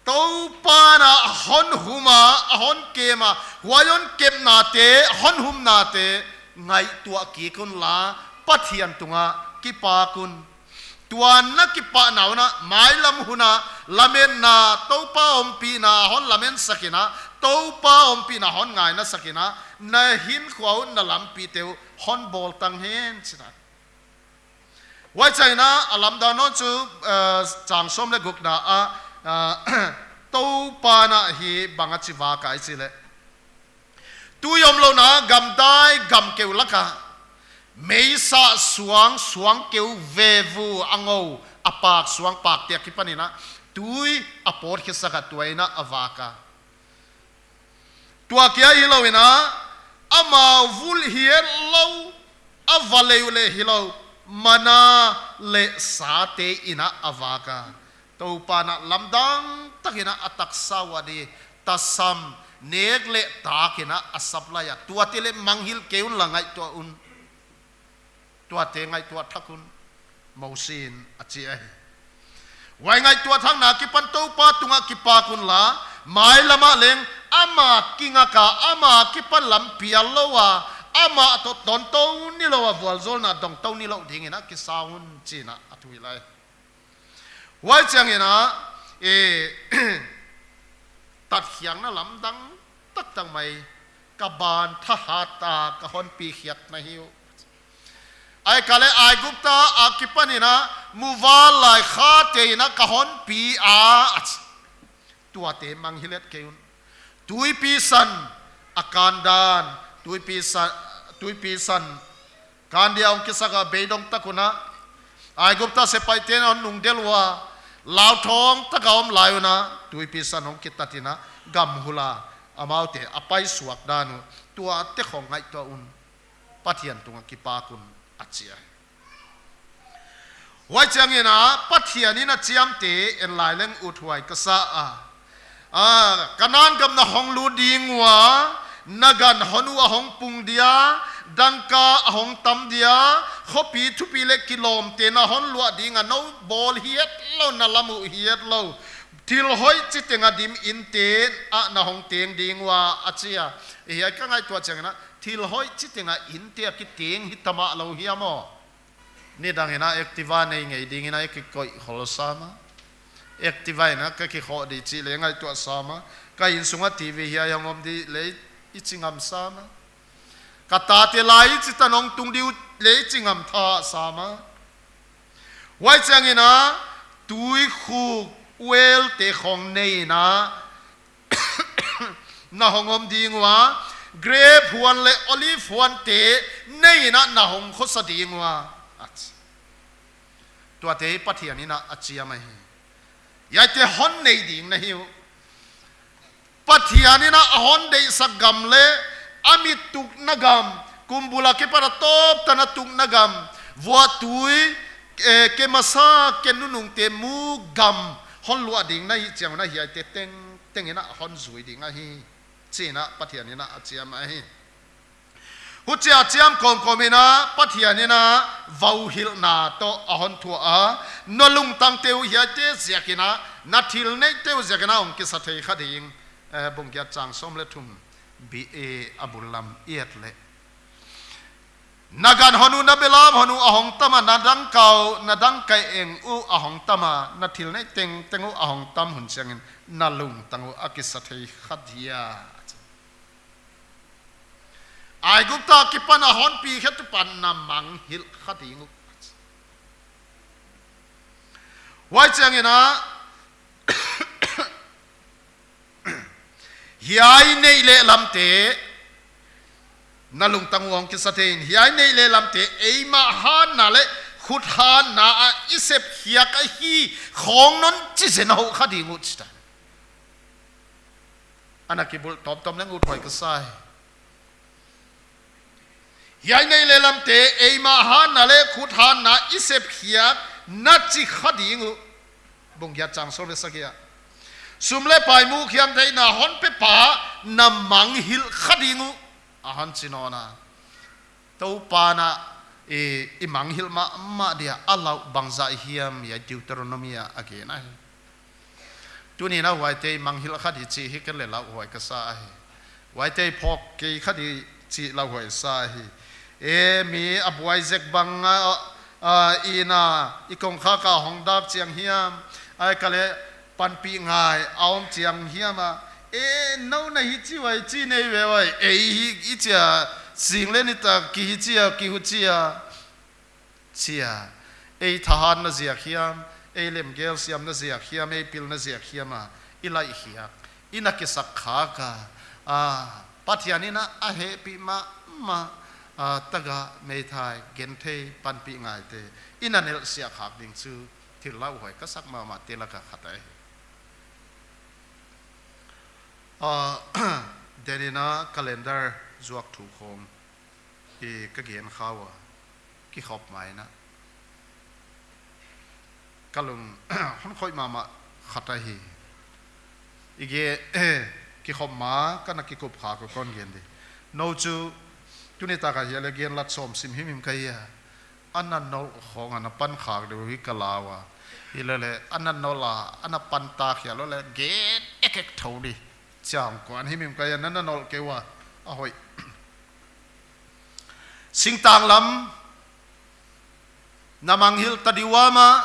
Toupa'n a hon hum a, a hon kem a, huai hon kemnate, hon humnate, ngaihtuah kik un la, Pathian tungah kipak un. Tua na kipahna un a, mailam hun a, lametna, Toupa ompihna, hon lamen sak in a, Toupa ompihna, hon ngaina sak in a, na hinkhua uh, na lampite uh, hon bawl tang hen, chi in a. Huai chiang in a, a lamdang nawn chu, eh, chang sawm leh gukna a, eh, Toupa'n a hi bang a chi vak a i chih leh. Tui omlouhna gamdai gamkeu lak a, meisa suang, suangkeu vevu a ngou, a pak suang pakte akipan in a, tui a pawt khe sak a tua in a a vak a. Tua kia hilou in a, amau vulh hiatlou, a va lei uh leh hilou, mana leh sate in a a vak a. Toupa'n a lamdang tak in a a taksa ua di, tasam, nek leh tak in a a supply a. Tuate leh mangngilh kei un la, ngaihtuah un. Tuate ngaihtuah thak un, Mosi'n a chi ahi. Huai ngaihtuah thakna akipan Toupa tungah kipak un la, mailam ah leng ama kingak a, ama kipan lampi a lou a, ama toh tontou nilou a, vualzawlna dongtou nilou ding in a kisa un chi in a a thuhilh ahi. Huai chiang in a, e, tatkhiakna lamdang taktak mai, ka ban thahat a ka hon pi khiak na hi uh. Ahihkeileh Aigupta akipan in a muvanlai khate in a ka hon pi a, a chi. Tuate mangngilh et kei un. Tuipi san a kan dan, tuipi san, tuipi san kan dia hong kisak a, beidong tak un a, Aigupta sepaihte in a hon nungdelh ua, lauthawng tak a om lai un a, tuipi san hong kitat in a, gam hul a, amaute a paisuak dan uh, tuate khong ngaihtuah un, Pathian tungah kipak un, a chi a. Huai chiang in a, Pathian in a chiamteh en lai leng uthuai ka sa a. A, Kanan gam na hong lut ding ua, na gan hon uh a hong pung dia, dangka a hong tam dia, khopi thupi leh kilawmte na hon luah ding a, nou bawl hiatlou, na lam uh hiatlou. Thil hoih chiteng a dim innte ah na hong teng ding ua, a chi a. Hiai ka ngaihtuah chiang in a, thil hoih chiteng a innte a kiteng hi ta mahlou hiam aw. Nidang in a Activa nei ngei ding in a i kikoih khol sam a. Active in a ka kikhoh di chih leh ngaihtuah sam a. Ka innsung a T V hiai hong om di leh i chi ngam sam a. Ka tate lai i chi tan hong tung di uh leh i chi ngam tha sam a. Huai chiangin a, tuikhuk uelte khong nei in a, na hong om ding ua, grep huan leh olive huante nei in a na hong khosa ding ua, a chi. Tuate hi Pathian in a a chiam ahi. Hiaite hon nei ding na hi uh. Pathian in a a hon deihsak gam leh, a mit tukna gam, kum bul a kipan a tawp tan a tukna gam, vuahtui, eh, ke masa, ke nunungte mu gam, hon luah ding na hih chiang un a hiaite tengteng in a hon zui ding ahi, chi in a Pathian in a a chiam ahi. Huchia chiam kawmkawm in a Pathian in a vauhilhna toh a hon thuah a, na lungtangte uh hiaite ziak in a, na thil neihte uh ziak in a hong kisa thei kha ding, eh, bung giat chang sawm leh thum, B A a bul lam i et leh. Na gan hon uh, na belam hon uh a hong tam a, na dangka uh, na dangka eng uh a hong tam a, na thil neih tengteng uh a hong tam hun chiangin, na lungtang uh a kisa thei kha dia. Aigupta akipan a hon pi khetu pan na mangngilh kha ding uh. Huai chiangin a, hiai neih leh lamte, na lungtang uh hong kisa thei in, hiai neih leh lamte, eimah hatna leh khut hatna a i sep khiak ahi khong non chi zen hou kha ding uh chi ta. Ana kibulh tawmtawm leng uthuai ka sa hi. Hiai neih leh lamte, eimah hatna leh khut hatna i sep khiak na chi kha ding uh. Bung giat chang sawm leh sagih a. Sum leh pai muh khiam theihna hon pepa na mangngilh kha ding uh, a hon chi nawn a. Toupa'n a, i, i mangngilh mahmah dia a lauh bangzah hiam, hiai Deuteronomy a a gen ahi. Tuni'n a huaite i mangngilh kha di chih hi ken leh lauhuai ka sa ahi. Huaite i phawk kei kha di chih lauhuai sa ahi. E, mi a buai zek bang a, a, i na, i kongkhak a hong dak chiang hiam, ahihkeileh panpih ngai a om chiang hiam a, e, nou na hichi uai, chi nei ve uai, ei hi i chi a, sing leh nitak ki hichi a, ki huchi a, chi a, ei thahatna ziak hiam, ei lemgel siamna ziak hiam, ei pilna ziak hiam a i laih khiak, i na kisak khak a, a, Pathian in a a hehpih mahmah, a, tagah, meithai, genthei, panpih ngaite i na nelhsiah khak ding chu thil lauhuai ka sak mahmahte lak a khat ahi. A, den in a calendar zuak thu khawng i ka gen kha ua, kikhop ma in a, ka lung hon khoih mahmah khat ahi. I gen, kikhop ma ka na kikup khak uh kon gen di. Nou chu tuni tak a hiai leh gen lat sawm sim himhim ka hi a. A na nolh khawng a na pan khak deuh hi ka lau a. Hileleh a na nolh a, a na pan ta khia lou leh gen ekek thou di. Chiang kuan himhim ka hi a, na na nolh kei ua, a hoih. Singtang lam na mangngilh ta di ua mah,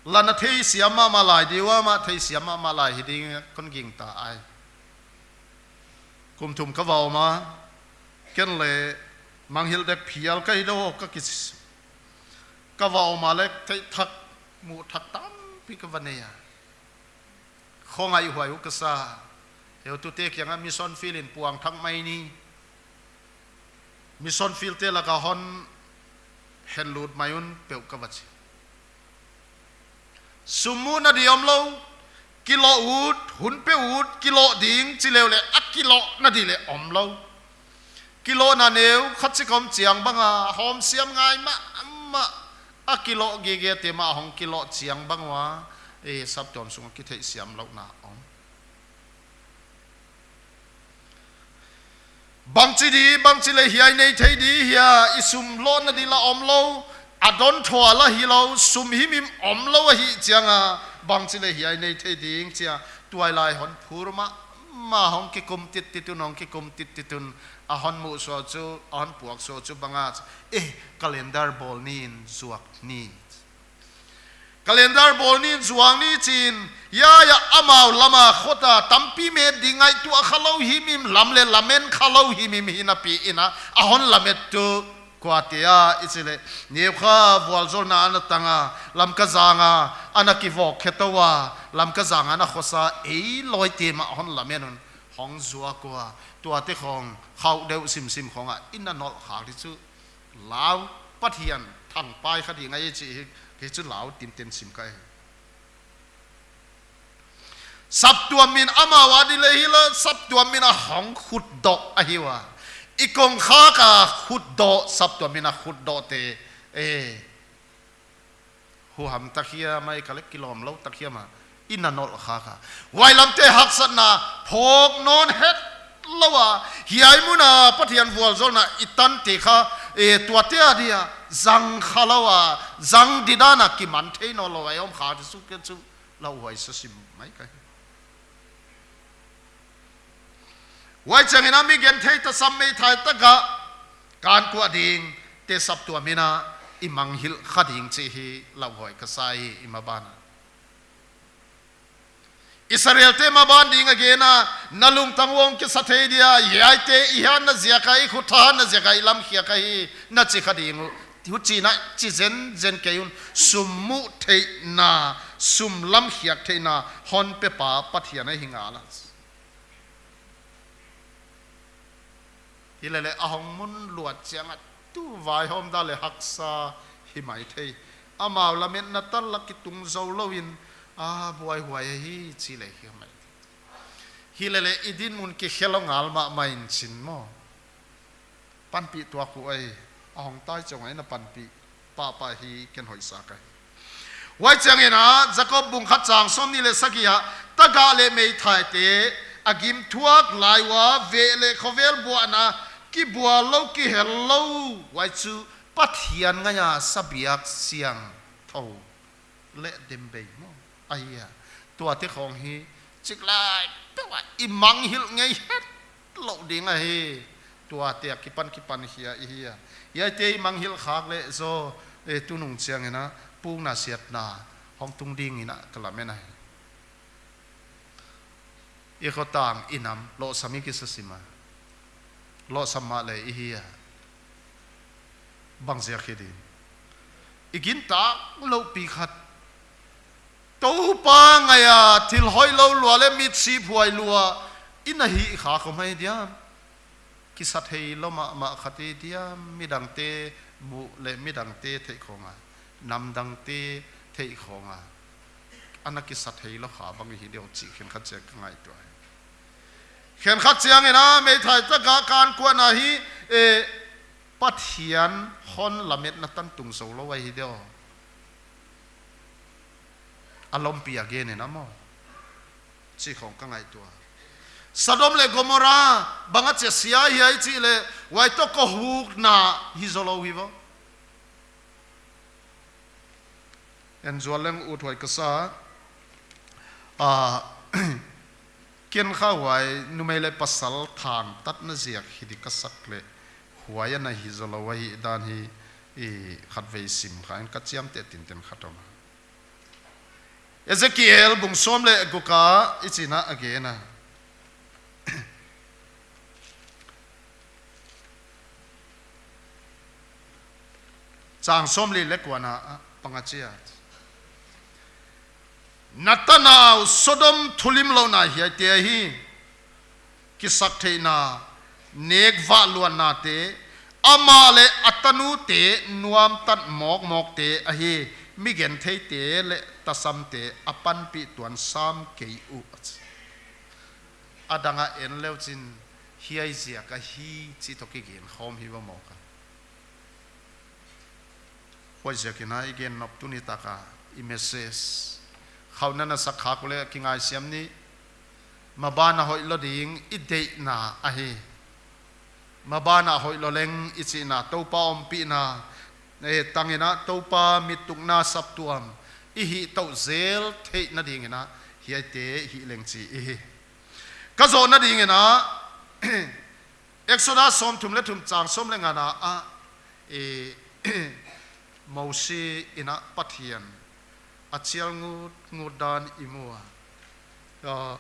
la na theisiam mahmah lai di ua mah, theisiam mahmah lai hi ding kon gingta ai. Kum thum ka va om a, ken leh mangngilh dek phial ka hi dou ka kis. Ka va om a leh theih thak, muh thak tampi ka va nei a. Khongaihhuai uh ka sa. Heutute kiang a mission field in puang thak mai ni. Mission field te lak a hon henlut mai un peuh ka va chi. Sum muhna di omlou, kiloh ut, hun pe ut, kiloh ding chi leu leh a kilohna di leh omlou. Kilohna neu khat chik om chiang bang a, hawmsiam ngai mahmah, a kiloh gigete mah hong kiloh chiang bang ua, e, saptuam sung a kitheihsiam louhna om. Bangchi di, bangchi leh hiai nei thei di hia, i sum lohna di la omlou, a don thua la hilou, sum himhim omlou ahih chiang a, bangchi leh hiai nei thei ding chi a, tuailai hon phur mahmah, hong kikum tittit un, hong kikum tittit un, a hon muh suah chu, a hon puak suah chu bang a, eh, calendar bawl ni in zuak ni. Calendar bawl ni, zuang ni chi'n, ya ya amau lama khota tampi met ding ngaihtuah kha lou himhim, lam leh lamen kha lou himhim hi napi in a, a hon lamet tuh kuate a i chih leh, Neukha vualzawlna ana tang a, Lamka zang a ana kivawk khe tou a, Lamka zang ana khosa ei lawite mah a hon lamen un, hong zuak ua, tuate khawng khauh deuh simsim khawng a i na nolh khak di chu, lau Pathian thangpai kha ding ahi chih hi, kei chu lau tinten sim ka hi. Saptuam in amau a di leh hi la, saptuam in a hong khutdoh ahi ua. I kongkhak a khutdoh, saptuam in a khutdoh te, eh, huham tak hiam a, i ka leh kilawm lou tak hiam a, i na nolh khak a. Huai lamte haksatna phawk nawn het lou a, hiai mun a Pathian vualzawlna i tante kha, eh, tuate a dia zang kha lou a, zang di dan a kiman thei nawn lou a i om kha di chu kei chu lauhuai sa sim mai ka hi. Huai chiangin a mi genthei tasam meithai tagah kan kuah ding te saptuam in a i mangngilh kha ding chih hi lauhuai ka sa hi i maban a. Israelte maban ding a gen a, na lungtang uah kisa thei dia, hiaite i hatna ziak a, i khut hatna ziak a i lamkhiak ahi, na chi kha ding uh. Huchi'n a chi zenzen kei un, sum muh theihna, sum lamkhiak theihna hon pepa Pathian ahi ngal a. Hilele a hong mun luat chiang a tu vaihawm dan leh haksa hi maithei. Amau lametna tan la kitung zou lou in, a buaihuai hi chi leh hi mai. Hilele i dinmun kikhelh ngal mahmah in chin maw. Panpih tuak uh ei, a hong tai chiang a i na panpih pahpah hi ken hoih sa ka hi. Huai chiangin a, Jakob bung khat chang sawmnih leh sagih ah, tagah leh meithaite a gim thuak lai ua, veh leh khovel buahna kibual lou, kihel lou, huai chu Pathian ngaih a sa biak siangthou leh dem bei maw ahi a. Tuate khawng hi chiklai peuh a i mangngilh ngei het lou ding ahi. Tuate a kipan kipan hi a i hi a. Hiaite i mangngilh khak leh zaw, eh, tunung chiangin a pukna siatna hong tung ding in a ka lamen ahi. I khotang i nam lohsam i kisa sim a. Lohsam mahleh i hi a. Bang ziak hi ding. I gintak loupi khat. Toupa ngaih a thil hoihlou lua leh mit siphuai lua i na hih kha khawm hi diam. Kisa theilou mahmah khat i diam, midangte muh leh midangte theih khawng a, namdangte theih khawng a, ana kisa theilou kha bang hi diam chih khenkhat chiang ka ngaihtuah. Khenkhat chiangin a meithai tagah kan kuahna hi, eh, Pathian hon lametna tan tung zou lou ahi diam. A lompi a gen in a maw. Chih khawng ka ngaihtuah. Sodom leh Gomorrah bang a chia sia hiai chih leh, huai toh kohukna hi zou lou hi vo. En zual leng uthuai ka sa. Ah, ken kha huai numei leh pasal thangtatna ziak hi di ka sak leh, huai ana hi zou lou ahi dan hi, i khatvei sim kha in ka chiamteh tinten khat om. Ezekiel bung sawm leh guk ah i chin a a gen a. Chang sawmli leh kuana a panga chia. Na tanau Sodom thulimlouhna hiaite ahi. Kisaktheihna, nek vah luanna te, amah leh a tanute nuamtat mawkmawk te ahi, mi gentheite leh tasamte a panpih tuan sam kei uh. A dang a en leu chin hiai ziak ahi chih toh kigen khawm hi va mawk a. Huaiziakin a i gen nop tuni tak a i message khauhna na sak khak uleh kingaisiam ni. Maban a hoihlou ding i deihna ahi. Maban a hoihlou leng i chihna Toupa ompihna, eh, tangin a Toupa mit tukna saptuam i hih touh zel theihna dingin a hiaite hih leng chi i hi. Ka zawhna dingin a Exodus sawmthum leh thum chang sawm leh ngana ah, eh, Mosi in a Pathian a chial ngut ngut dan i mu a. Ah,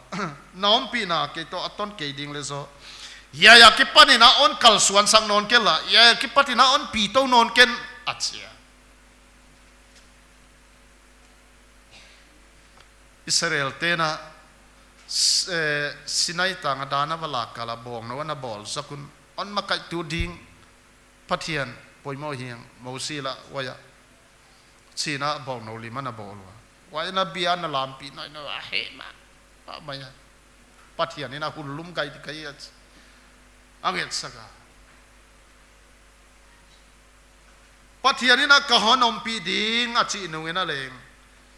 na ompihna kei toh a ton kei ding leh zaw, hiai akipanin a hon kalsuansak nawn ken la, hiai akipanin a hon pi tou nawn ken, a chi a. Israelte'n a, S-, eh, Sinai tang a dan a va lak kal a bawngnou ana bawl zak un, hon makaihtu ding Pathian poimoh hi hang, Mosi lah huai ah, chi'n a bawngnou lim ana bawl ua. Huai in a bia ana lampih nawnnawn a, heh mah, mah mai a. Pathian in a hun lum gai di ka hi a, a ngetsak a. Pathian in a ka hon ompih ding a chih nungin a leng,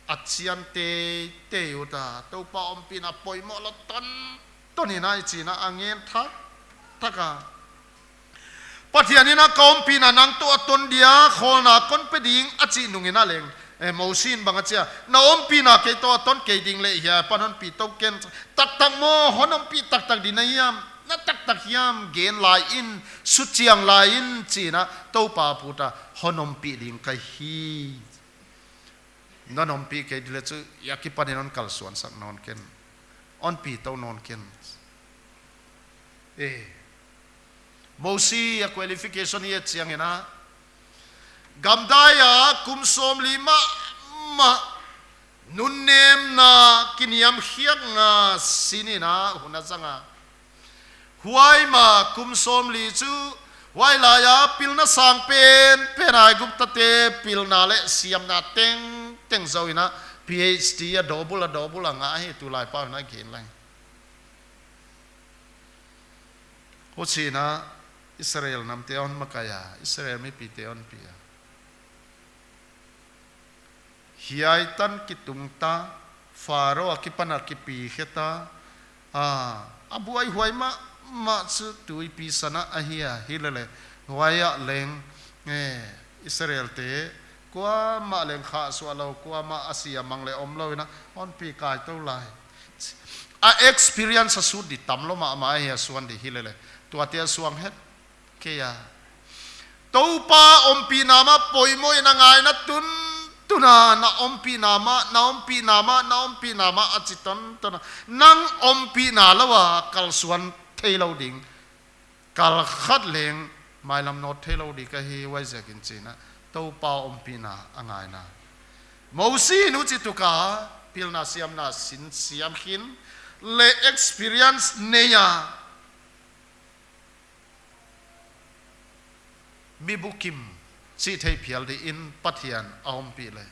a chian teitei ut a, Toupa ompihna poimoh lou tonton in a i chi'n a ngen thakthak a. Pathian in a ka ompihna nang toh a ton dia, khawlna kon pe ding a chih nungin a leng, eh, Mosi in bang a chi a, na ompihna kei toh a ton kei ding leh hiai apan hon pi tou ken, taktak maw, hon ompih taktak di na hiam, na taktak hiam, gen lai in, sutchiang lai in, chi'n a Toupa put a, hon ompih ding ka hi. Non ompih kei di leh chu, hiai akipanin hon kalsuansak nawn ken, hon pi tou nawn ken. Eh, Mosi a qualification i et chiangin a, gamdai a kum sawmli mahmah, nunnemna kiniamkhiak nga sin in a hun a zang a. Huai mah kum sawmli chu, huai lai a pilna sang penpen, Aiguptate pilna leh siamna tengteng zou in a, P H D a double a double a ngah hi, tulai pau in a gen lai. Huchi'n a Israel namte hon makai a, Israel mipite hon pi a. Hiai tan kitung ta, Pharaoh akipan a kipi khe ta, a, a buaihuai mahmah chu tuipi san a ahi a, hilele, huai ah leng, eh, Israelte, kuamah leng khahsuah lou, kuamah a si a mang leh omlou in a, hon pi kai tou lai. A experience a sut di tam lou mahmah ahi a, suan di hilele. Tuate a suang het kei a. Toupa ompihna mah poimoh in a ngaina tuntun a, na ompihna mah, na ompihna mah, na ompihna mah a chi tonton a. Nang ompihna lou a kalsuan theilou ding, kal khat leng mailam nawt theilou di ka hi, huaiziakin chi'n a Toupa ompihna a ngaina. Mosi in huchituk a pilna siamna sin siam khin leh experience nei a, mi bukim chih theih phial di in Pathian a ompih leh,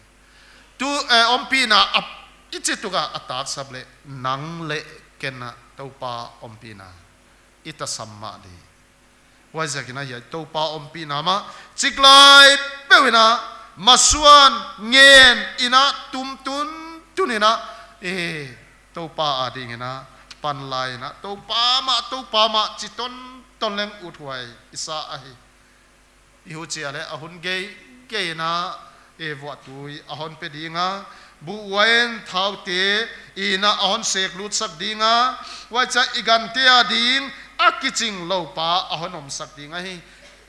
tu, eh, ompihna a, i chituk a a taksap leh, nang leh ken a Toupa ompihna i tasam mah di. Huaiziakin a hiai Toupa ompihna mah chiklai peuh in a, masuan ngen in a, tum tuntun in a, eh, Toupa adingin a pan lai in a, Toupa mah, Toupa mah chi tonton leng uthuai i sa ahi. I huchia leh a hun geigei in a, eh, vuahtui a hon pe ding a, buh uain thaute in a a hon seklutsak ding a, huaichiah i gante ading a kiching loupa a hon omsak ding ahi.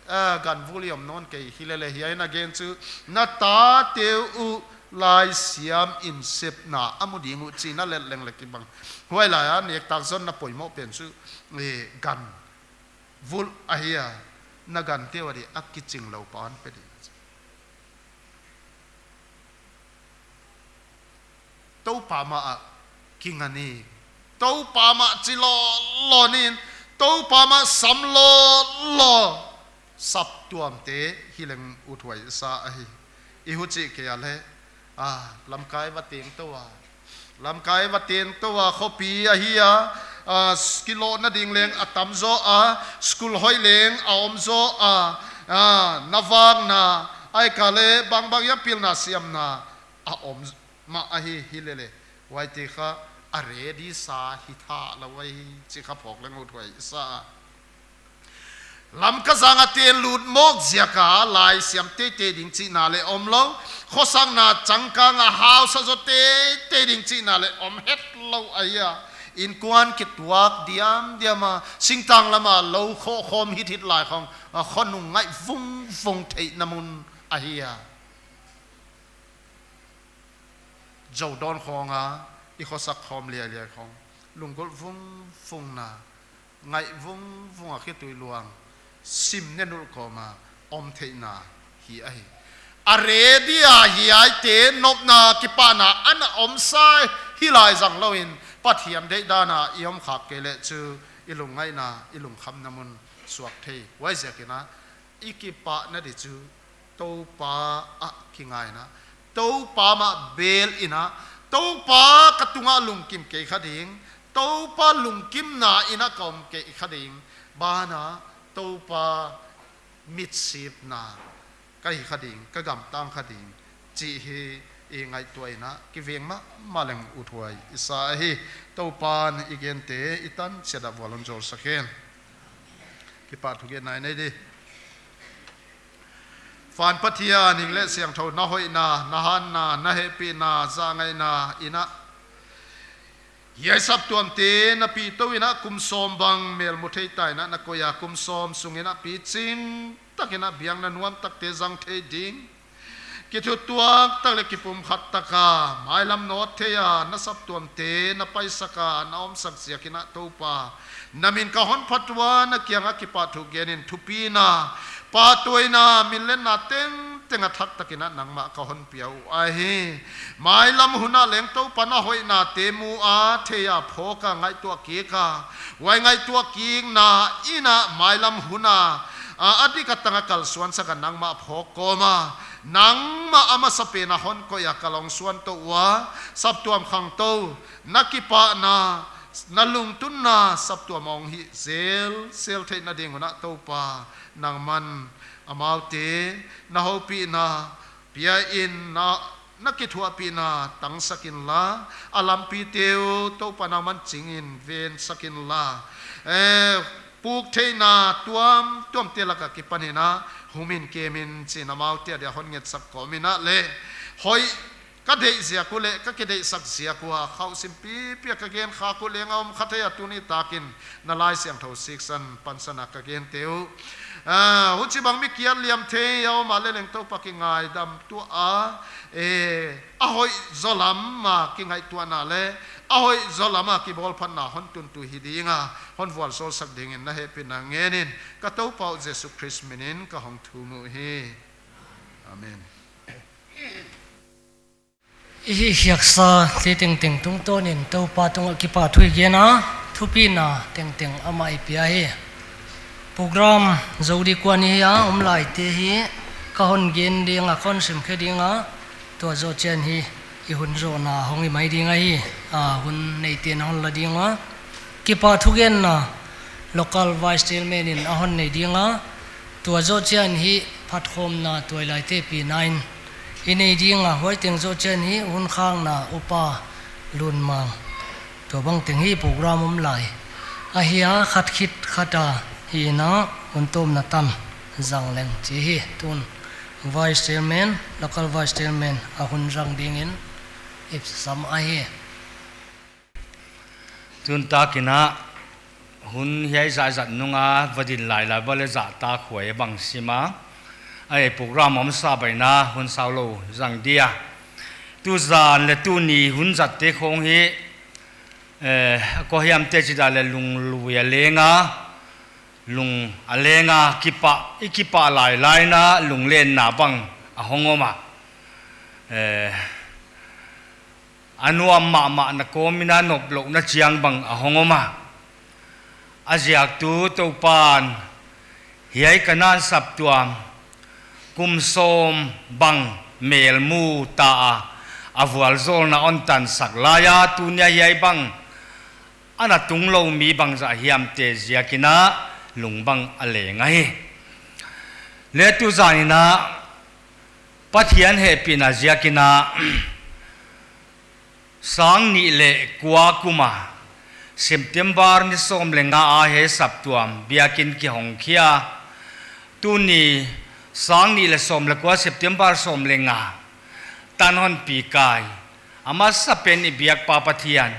A, gan vul i om nawn kei hilele, hiai in a gen chu, na tate uh laisiam in sepna a mu ding uh chi'n a let leng leh kibang. Huai lai a nektak zonna poimoh pen chu, eh, gan vul ahi a, na gante uh ading a kiching loupa hon pe ding. Toupa mah a kinga ni, Toupa mah chi lawlaw ni, Toupa mah sam lawlaw, saptuamte hi leng uthuai sa ahi. I huchi kei a leh, a, lamkai va teng tou a, lamkai va teng tou a, khopi ahi a, a, s-, kilawhna ding leng a tam zaw a, school hoih leng a om zaw a, a, na vakna, ahihkeileh bangbang hiam pilna siamna a om mah ahi hilele, huaite kha a ready sa hi thalou ahi chih kha phawk leng uthuai sa a. Lamka zang a te lut mawk ziak a laisiam teitei ding chihna leh omlou, khosakna changkang a hausa zaw teitei ding chihna leh om hetlou ahi a. Inkuan kituak diamdiam a, singtang lam a lou khoh khawm hithit lai khong, a, khonung ngaih vungvung theihna mun ahi a. Zo dawn khawng a, i khosak khawm liailiai khawng, lunggulh vungvung na, ngaih vungvung a khitui luang, sim ne nulh kawm a om theihna hi ahi. A ready a hiaite nopna kipahna ana om sa hi lai zang lou in, Pathian deihdan a i om khak kei leh chu i lungngaihna, i lungkhamna mun suak thei. Huaiziakin a, i kipahna di chu Toupa ah kingaina, Toupa mah bel in a, Toupa ka tungah lungkim kei kha ding, Toupa lungkimna in a ka om kei kha ding, banah Toupa mitsipna ka hi kha ding, ka gamtang kha ding chih hi i ngaihtuah in a, kiveng mahmah leng uthuai i sa ahi. Toupan i gente i tan chiat a vualzawl sak hen. Kipahthugenna i nei di. Fan Pathian, hing leh siangthou na hoihna, na hanna, na hehpihna, zahngaihna in a, hiai saptuamte na pi tou in a, kum sawm bang mel mu thei ta in a na koih a, kum sawm sung in a piching tak in a biakna nuam takte zang thei ding, kithutuak tak leh kipumkhat tak a mailam nawt thei a na saptuamte na paisak a na omsak ziakin a Toupa, na min ka hon phat ua, na kiang a kipahthugen in thupina, pahtawina, min lenna tengteng a thak tak in a nangmah ka hon pia uh ahi. Mailam hun a leng Toupa na hoihnate mu a, thei a, phawk a, ngaihtuah kik a, huai ngaihtuah kikna in a mailam hun a, a, a dik a tang a kalsuan sak a nangmah phawk kawm a, nangmah a masapen a hon koih a ka lungsuan tou ua, saptuam khangtou, na kipahna, na lungtunna saptuam a hong hih zelzel theihna ding un a Toupa, nangman amaute na houpihna pia in a, na kithuahpihna tangsak inla, a lampite uh Toupa nangman ching in vensak inla, eh, puk theihna tuamtuamte lak a kipan in a, hum in kem in chi'n amaute a dia hon ngetsak kawm in a leh, hoih ka deih ziak uh leh ka kideihsak ziak ua khauh sim pipi a ka gen khak uh leng a om kha thei a, tuni tak in na Laisiangthou siksan pansan a ka gente uh, ah, huchibang mi kiat liam thei a om a leh leng Toupa kingaidam tuah a, eh, a hoih zaw lam a kingaihtuahna leh a hoih zaw lam a kibawlphatna hon tuntu hi ding a hon vualzawl sak ding in na hehpihna ngen in, ka Toupa uh Jesu Khrist min in ka hong thum uh hi. Amen. I hihkhiaksate tengteng tungtawn in Toupa tungah kipahthu i gen a, thupina tengteng amah i pia hi. Program zou di kuan i hi a, omlaite hi ka hon gen ding a, ka hon simkhe ding a, tua zoh chiang hi i hun zohna hong hi mai ding ahi, a, hun neite'n hon la ding ua. Kipahthugenna local vice chairman in a hon nei ding a, tua zoh chiang hi phatkhawmna tuailaite pina in i nei ding a, huai teng zoh chiang hi hun khakna Upa Lunmang. Tua bang teng hi program omlai ahi a, khat khit khat a hi in a, hun tawpna tan zang leng chih hi. Tun vice chairman, local vice chairman a hun zang ding in i sam ahi. Tun tak in a, hun hiai zahzah nung a va din lai lai bang leh zahtakhuai bang sim a, a, program omsa baihna hun sau lou zang dia. Tuzan leh tuni hun zatte khawng hi, eh, a kua hiamte chih dan leh lunglui a leng a, lung a leng a, kipah, i kipah lailai in a lunglenna bang a hong om a, eh, a nuam mahmahna kawm in a noplouhna chiang bang a hong om a. A ziak tuh Toupa'n hiai Kanan saptuam kum sawm bang mel mu ta a, a vualzawlna hon tansak lai a, tuni a hiai bang ana tung lou mi bangzah hiamte ziak in a lung bang a leng ahi. Leh tuzan in a Pathian hehpihna ziak in a sang nih leh kua kum a September ni sawm leh nga a hiai saptuam biakin kihong khia. Tuni sang nih leh sawm leh kua, September sawm leh nga tan hon pi kai. A masapen i biak Pa Pathian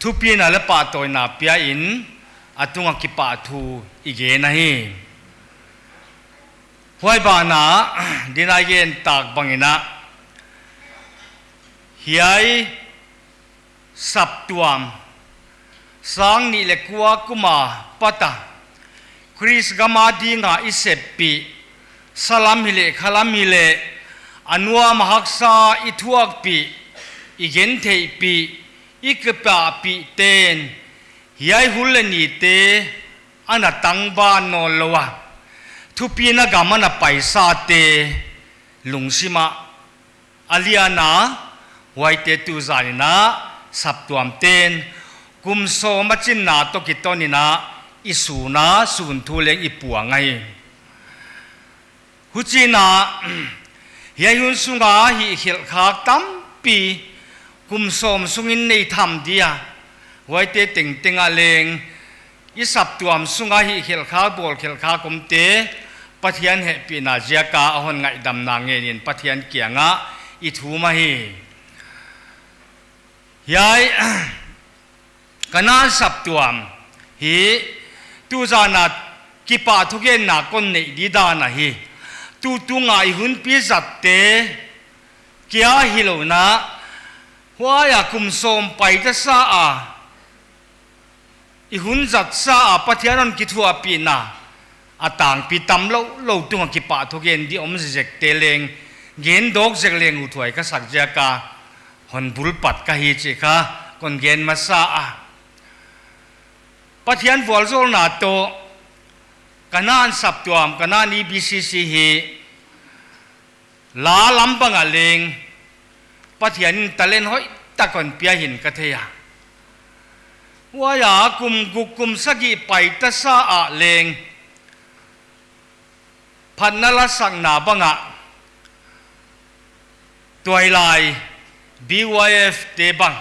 thupina leh pahtawina pia in a tungah kipahthu i gen ahi. Huai banah, din a gen tak bang in a, Hiai saptuam sang nih leh kua kum apat a Khrist gam a ding a i seppih, salam hileh khalam hileh, a nuam a haksa i thuakpih, i gentheihpih, i kipahpih ten hiai hun leh nite ana tangban nawnlou a, thupina gam ana paisate lungsim ah a lian a, huaite tuzan in a saptuam ten kum sawm a chinna toh kiton in a i sun a, sun thu leng i puang ahi. Huchiin a, hiai hun sung a hihkhelh khak tampi kum sawm sungin nei tham dia, huaite tengteng ah leng i saptuam sung a hihkhelh khak, bawlkhelh khak omte Pathian hehpihna ziak a a hon ngaihdamna ngen in Pathian kiang ah i thum ahi. Hiai Kanaan saptuam hi tuzan a kipahthugenna kon neih di dan ahi. Tutung a i hunpi zatte kia hilou in a, huai a kum sawm paita sa a i hun zat sa a Pathian hon kithuahpihna a tangpi tam lou lou tung a kipahthugen di om zezekte leng gen dawk zek leng uthuai ka sak ziak a hon bulpat ka hi chih kha kon gen masa a. Pathian vualzawlna toh Kanaan saptuam, Kanaan E B C C hi la lam bang ah leng Pathian in talent hoihtak hon pia hi'n ka thei a. Huai a kum guk kum sagih paita sa ah leng phatna la sakna bang ah, tuailai B Y F te bang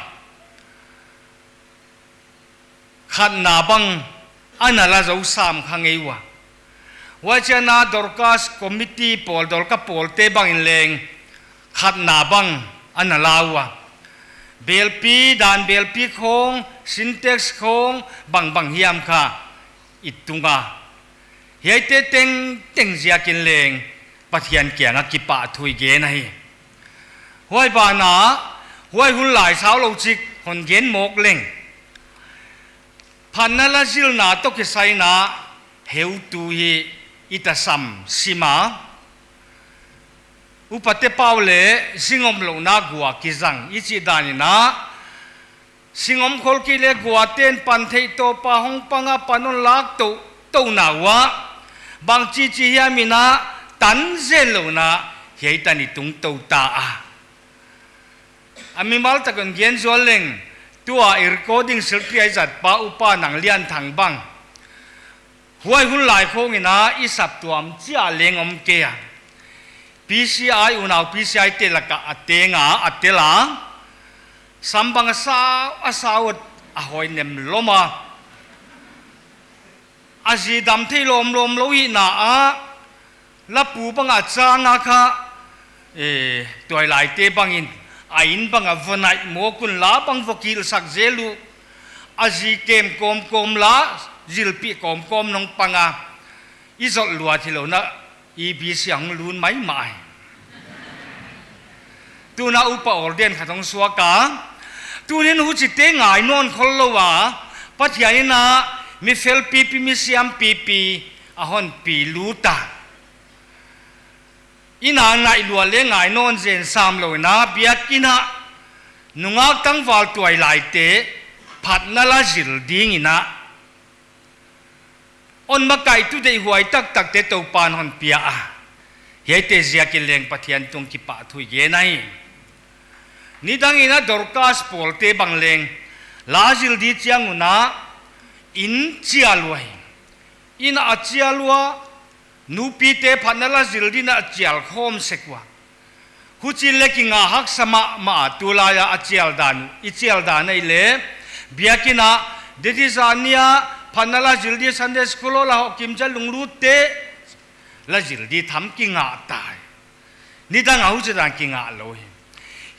khatna bang ana la zou sam kha ngei ua. Huchiin a Dorcas committee pawl, Dorcas pawlte bang in leng khatna bang ana la ua. Belpi, dan belpi khawng, Sintex khawng, bangbang hiam kha i tung a. Hiaite tengteng ziakin leng Pathian kiang a kipahthu i gen ahi. Huai ban ah, huai hun lai saulou chik hon gen mawk leng, phatna la zilna toh kisai in a heutu hi i tasam sim a, upate pau leh singomlouhna gua kizang i chih dan in a, singom khol kei leh guate'n pan theih tawp a hong pang a pan hon lak touhtouhna uah, bangchichi hiam in a tan zenlou in a hiai tan i tung tou ta a. A mimal tak in gen zual leng, tua i recording secretary a i zat pa upa Nanglianthang bang, huai hun lai khawng in a i saptuam chiah leng om kei a. P C I, unau P C I te lak ah a teng a, a tel a. Sam bang a sau, a sau a, a hawi nem lawm a. A zi dam thei lawmlawm lou hihna ah, lapu bang a chang a kha, eh, tuailaite bang in, a inn bang a va naih mawk un la bang va kilsak zel uh. A zi kem kawmkawm la, zilpih kawmkawm in hong pang a, i zolh luat hilou in a, E B C a hong lut maimah hi. Tun a upa ordain khat hong suak a, tuni'n huchite ngai nawn khol lou a, Pathian in a mi fel pipi, mi siam pipi a hon pi lut a. Inn a naih luat leh ngai nawn zen sam lou in a, biakin ah nungak tangval tuailaite phatna la zil ding in a hon makaitu deihhuai taktakte Toupa'n hon pia a. Hiaite ziakin leng Pathian tung kipahthu i gen ahi. Nidang in a Dorcas pawlte bang leng la zil di chiang un a inn chial ua hi. Inn a chial ua, nupite phatna la zil di in a chial khawm sek ua. Huchi leh kingah haksa mahmah a, tulai a a chial dan, i chial dan ahihleh, biakin ah, deti zan ni a phatna la zil di Sunday school aw la hoh kimchiat lunglut te, la zil di tham kingah ta hi. Nidang a huchi dan kingah lou hi.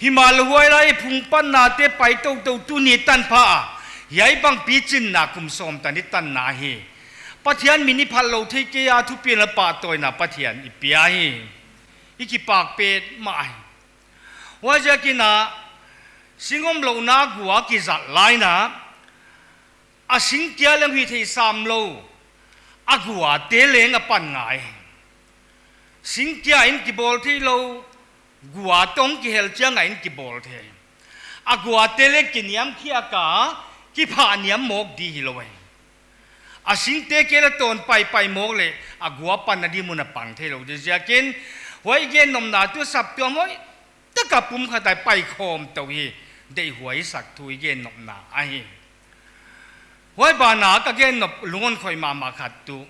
Himahleh huai lai phungpannate pai toutou tuni tanpha a, hiai bang pichinna kum sawm tan i tanna hi. Pathian min i phat lou thei kei a, thupina pahtawina Pathian i pia hi. I kipak petmah hi. Huaiziakin a, Sing omlouhna gua kizat lai in a, a sing kia leng hih theih sam lou, a gua te leng a pan ngai. Sing kia in kibawl theilou, gua toh kihel chiang a in kibawl thei. A gua te leng kiniam khiak a, kiphah niam mawk di hilou ahi. A sing te kia leng tawn paipai mawk leh, a gua panna di mun a pang theilou di ziakin, huai gen nopna tuh saptuam hoih tak a pumkhat a pai khawm tou hi, deihhuai sak thu i gen nopna ahi. Huai ban ah ka gen nop lunghon khoih mahmah khat tuh,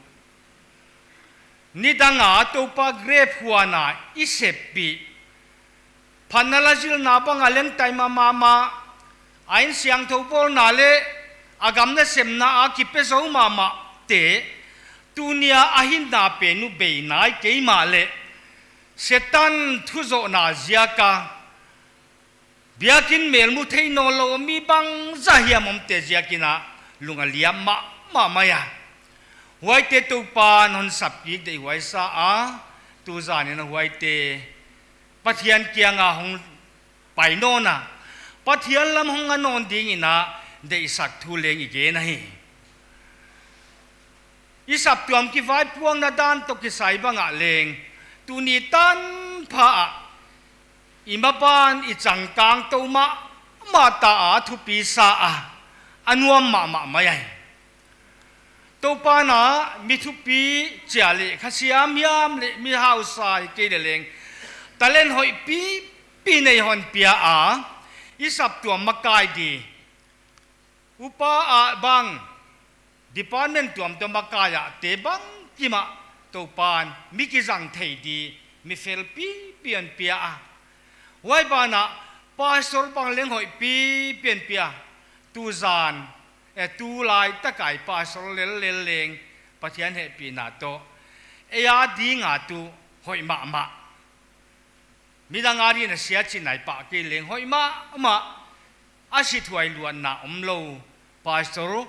nidang a Toupa grep huan a i seppih, phatna la zilna bang a leng taima mahmah, a in siangthou bawlna leh a gam nasemna a kipe zou mahmah te, tuni a a hinna pen uh bei nai kei mahleh, Setan thuzohna ziak a, biakinn mel mu thei nawnlou mi bangzah hiam omte ziakin a lung a liam mahmah mai a. Huaite Toupa'n hon sap kik deihhuai sa a, tuzan in a huaite Pathian kiang a hong pai nawn a, Pathian lam hong nga nawn ding in a deihsak thu leng i gen ahi. I saptuam kivaipuakna dan toh kisai bang ah leng, tuni tanpha ah i maban i changkang tou mahmah ta a, thupi sa a, a nuam mahmah mai ahi. Toupa'n a mi thupi chia leh kha siam hiam leh mi hausa hi kei leh leng, talent hoih pipi nei hon pia a, i saptuam makai di, upa ah bang, department tuamtuam makai ah te bangkim ah Toupa'n mi kizang thei di mi fel pipi hon pia a. Huai ban ah pastor bang leng hoih pipi hon pia. Tuzan, eh, tulai tak a i pastor lellel leng Pathian hehpihna toh, ei a ding a tuh hoih mahmah. Midang a ding a sia chin a i pah kei leng hoih mahmah. A sithuai luatna omlou pastor,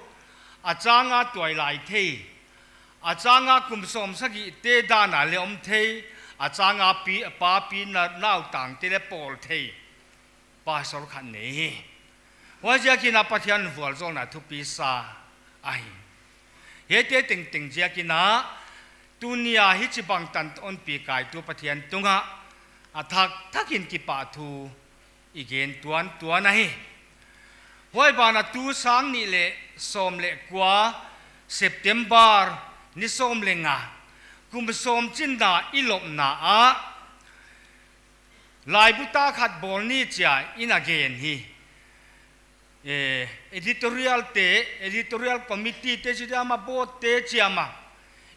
a chang a tuailai thei, a chang a kum sawmsagih te dan a leng om thei, a chang a pi, a pa pi na, nautang te leng pawl thei pastor khat nei hi. Huaiziakin a Pathian vualzawlna thupi sa ahi. Hiaite tengteng ziakin a, tuni a hichibang tan hon pi kaitu Pathian tung ah a thak thak in kipahthu i gen tuantuan ahi. Huai ban ah tu sang nih leh sawm leh kua, September ni sawm leh nga, kum sawm chinna i lopna ah, laibu ta khat bawl ni chia in a gen hi. Eh, editorial te, editorial committee te chi diam a, board te chiam a,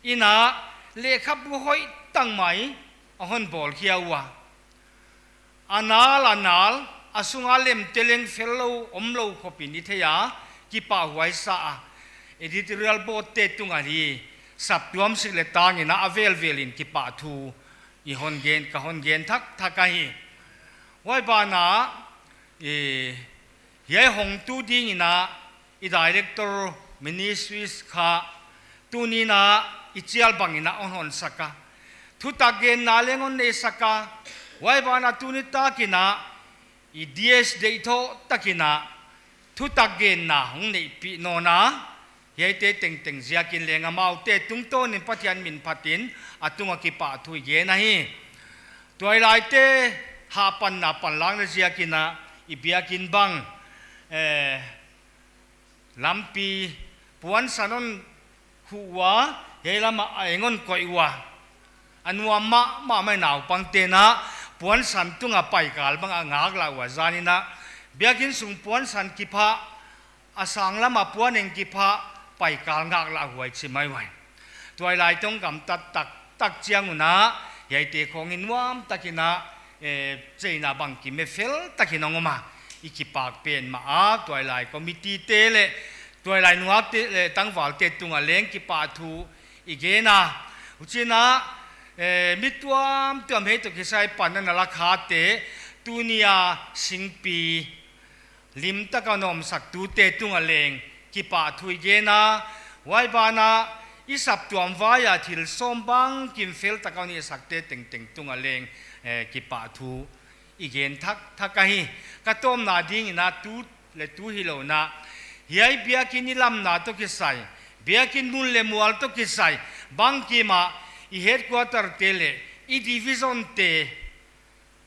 in a lehkhabu hoih tak mai a hon bawl khia ua. A nal, a nal, a sung a lem te leng fel lou, omlou khop in i thei a, kipahhuai sa a. Editorial board te tung ah hi, saptuam sik leh tang in a, a velvel in kipahthu i hon gen, ka hon gen thak thak ahi. Huai ban ah, eh, hiai hongtu ding in a, i director ministries kha tuni in a i chial bang in a hon hon sak a. Thutak genna leng hon nei sak a. Huai ban ah tuni tak in a i D S deih thoh tak in a thutak genna hong neihpih nawn a. Hiaite tengteng ziakin leng amaute tungtawn in Pathian min phat in a tung ah kipahthu i gen ahi. Tuailaite hahpanna panlakna ziakin a i biakin bang, eh, lampi puansan hon khuh ua, hiai lam ah a eng hon koih ua. A nuam mahmah mai, naupangte'n a puansan tung ah paikal bang a ngaklah ua, zan in a biakin sung puansan kiphah, a sang lam ah puan eng kiphah, paikal ngaklah huai chi mai uai. Tuailai toh gamtat taktak chiang un a, hiaite khong in nuam tak in a, eh, cheina bangkim fel tak in hong om a, i kipak pen mah a, tuailai committee te leh tuailai nungakte leh tangvalte tung ah leng kipahthu i gen a. Huchiin a, eh, mi tuamtuam hiai toh kisai panna na la khate, tuni a singpi lim tak a na omsaktute tung ah leng kipahthu i gen a. Huai ban ah i saptuam vai a thil sawm bangkim fel tak a hon hihsakte tengteng tung ah leng, eh, kipahthu i gen thakthak ahi. Ka tawpna dingin a, tu leh tu hilou in a, hiai biakin i lamna toh kisai, biakin mun leh mual toh kisai, bangkim a i headquarter te leh i division te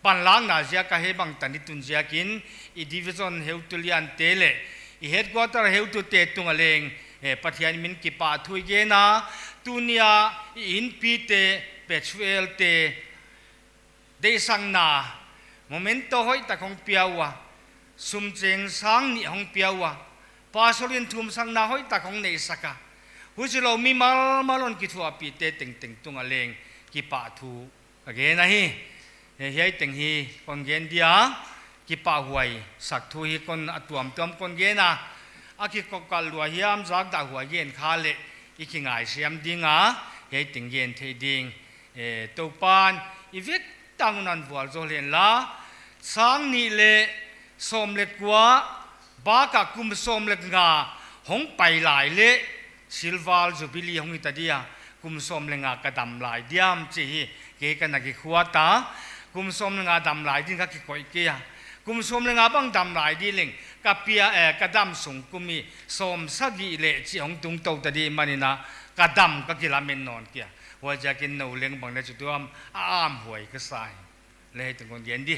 panlakna ziak a hiai bangtan i tun ziakin, i division heutu liante leh i headquarter heutute tung a leng, eh, Pathian min kipahthu i gen a, tuni a i inpite, Pethuel te, deihsakna, memento hoihtak hong pia ua, sum cheng sang nih hong pia ua, pastor in thumsakna hoihtak hong neihsak a, huchilou mimal mal hon kithuahpihte tengteng tung a leng kipahthu ka gen ahi. Hiai teng hi kon gen dia, kipahhuai sak thu hi kon a tuamtuam kon gen a, a kikokal lua hiam, zakdah huai gen kha leh i kingaisiam ding a, hiai teng gen thei ding. Eh, Toupan i vek tang un hon vualzawl hen la, sang nih leh sawm leh kua, bak a kum sawm leh nga hong pai lai leh, Silver Jubilee hong hita dia, kum sawm leh nga ka dam lai diam chih hi, kei ka na kikhuat a, kum sawm leh nga dam lai din ka kikoih kei a, kum sawm leh nga bang dam lai di leng, ka pia, eh, ka dam sung kum hi sawmsagih leh chih hong tungtou ta di manin a, ka dam ka kilamen nawn kei a, huaiziakin nou leng bang leh chu tuam a, amhuai ka sa hi. Leh hiai teng kon gen di.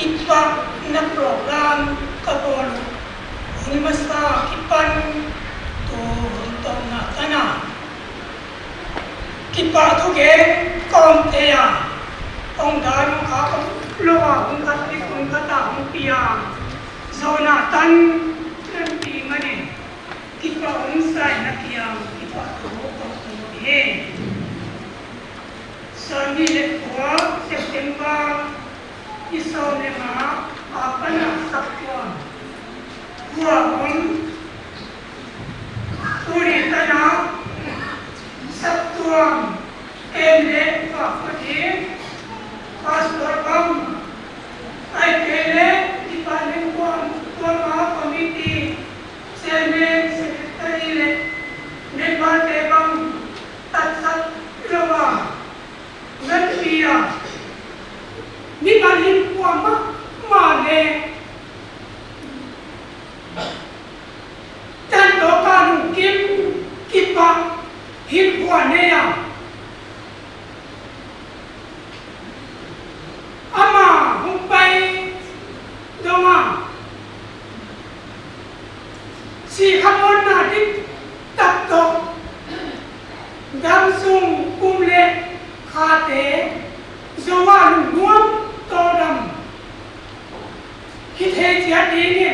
Kipahna program ka bawl uh hun masa kipan tu hun tawpna tan a kipahthu gen ka om thei a, hong dan hong khak lou a, hun khat ni hun khat a hong pi a, zawhna tan nan pi manin kipah om sa in a kiang kipahthu kong gen hi. Sawmnih leh kua September ni sawm leh nga apan a saptuam hua om. Tuni tan a saptuam kem leh ka kut hi, pastor bang, ahihkeileh department kuam kuam a committee chairman, secretary leh member te bang tatsak lou a, nan pi a, mimal hinkhua mahmah leh tan tawk a lungkim kipah hinkhua nei a, ama hong pai dong a, sikha mawkna dik tak toh damsung kum leh khate zoh a lungnuam tawldam hithei chiat ding hi.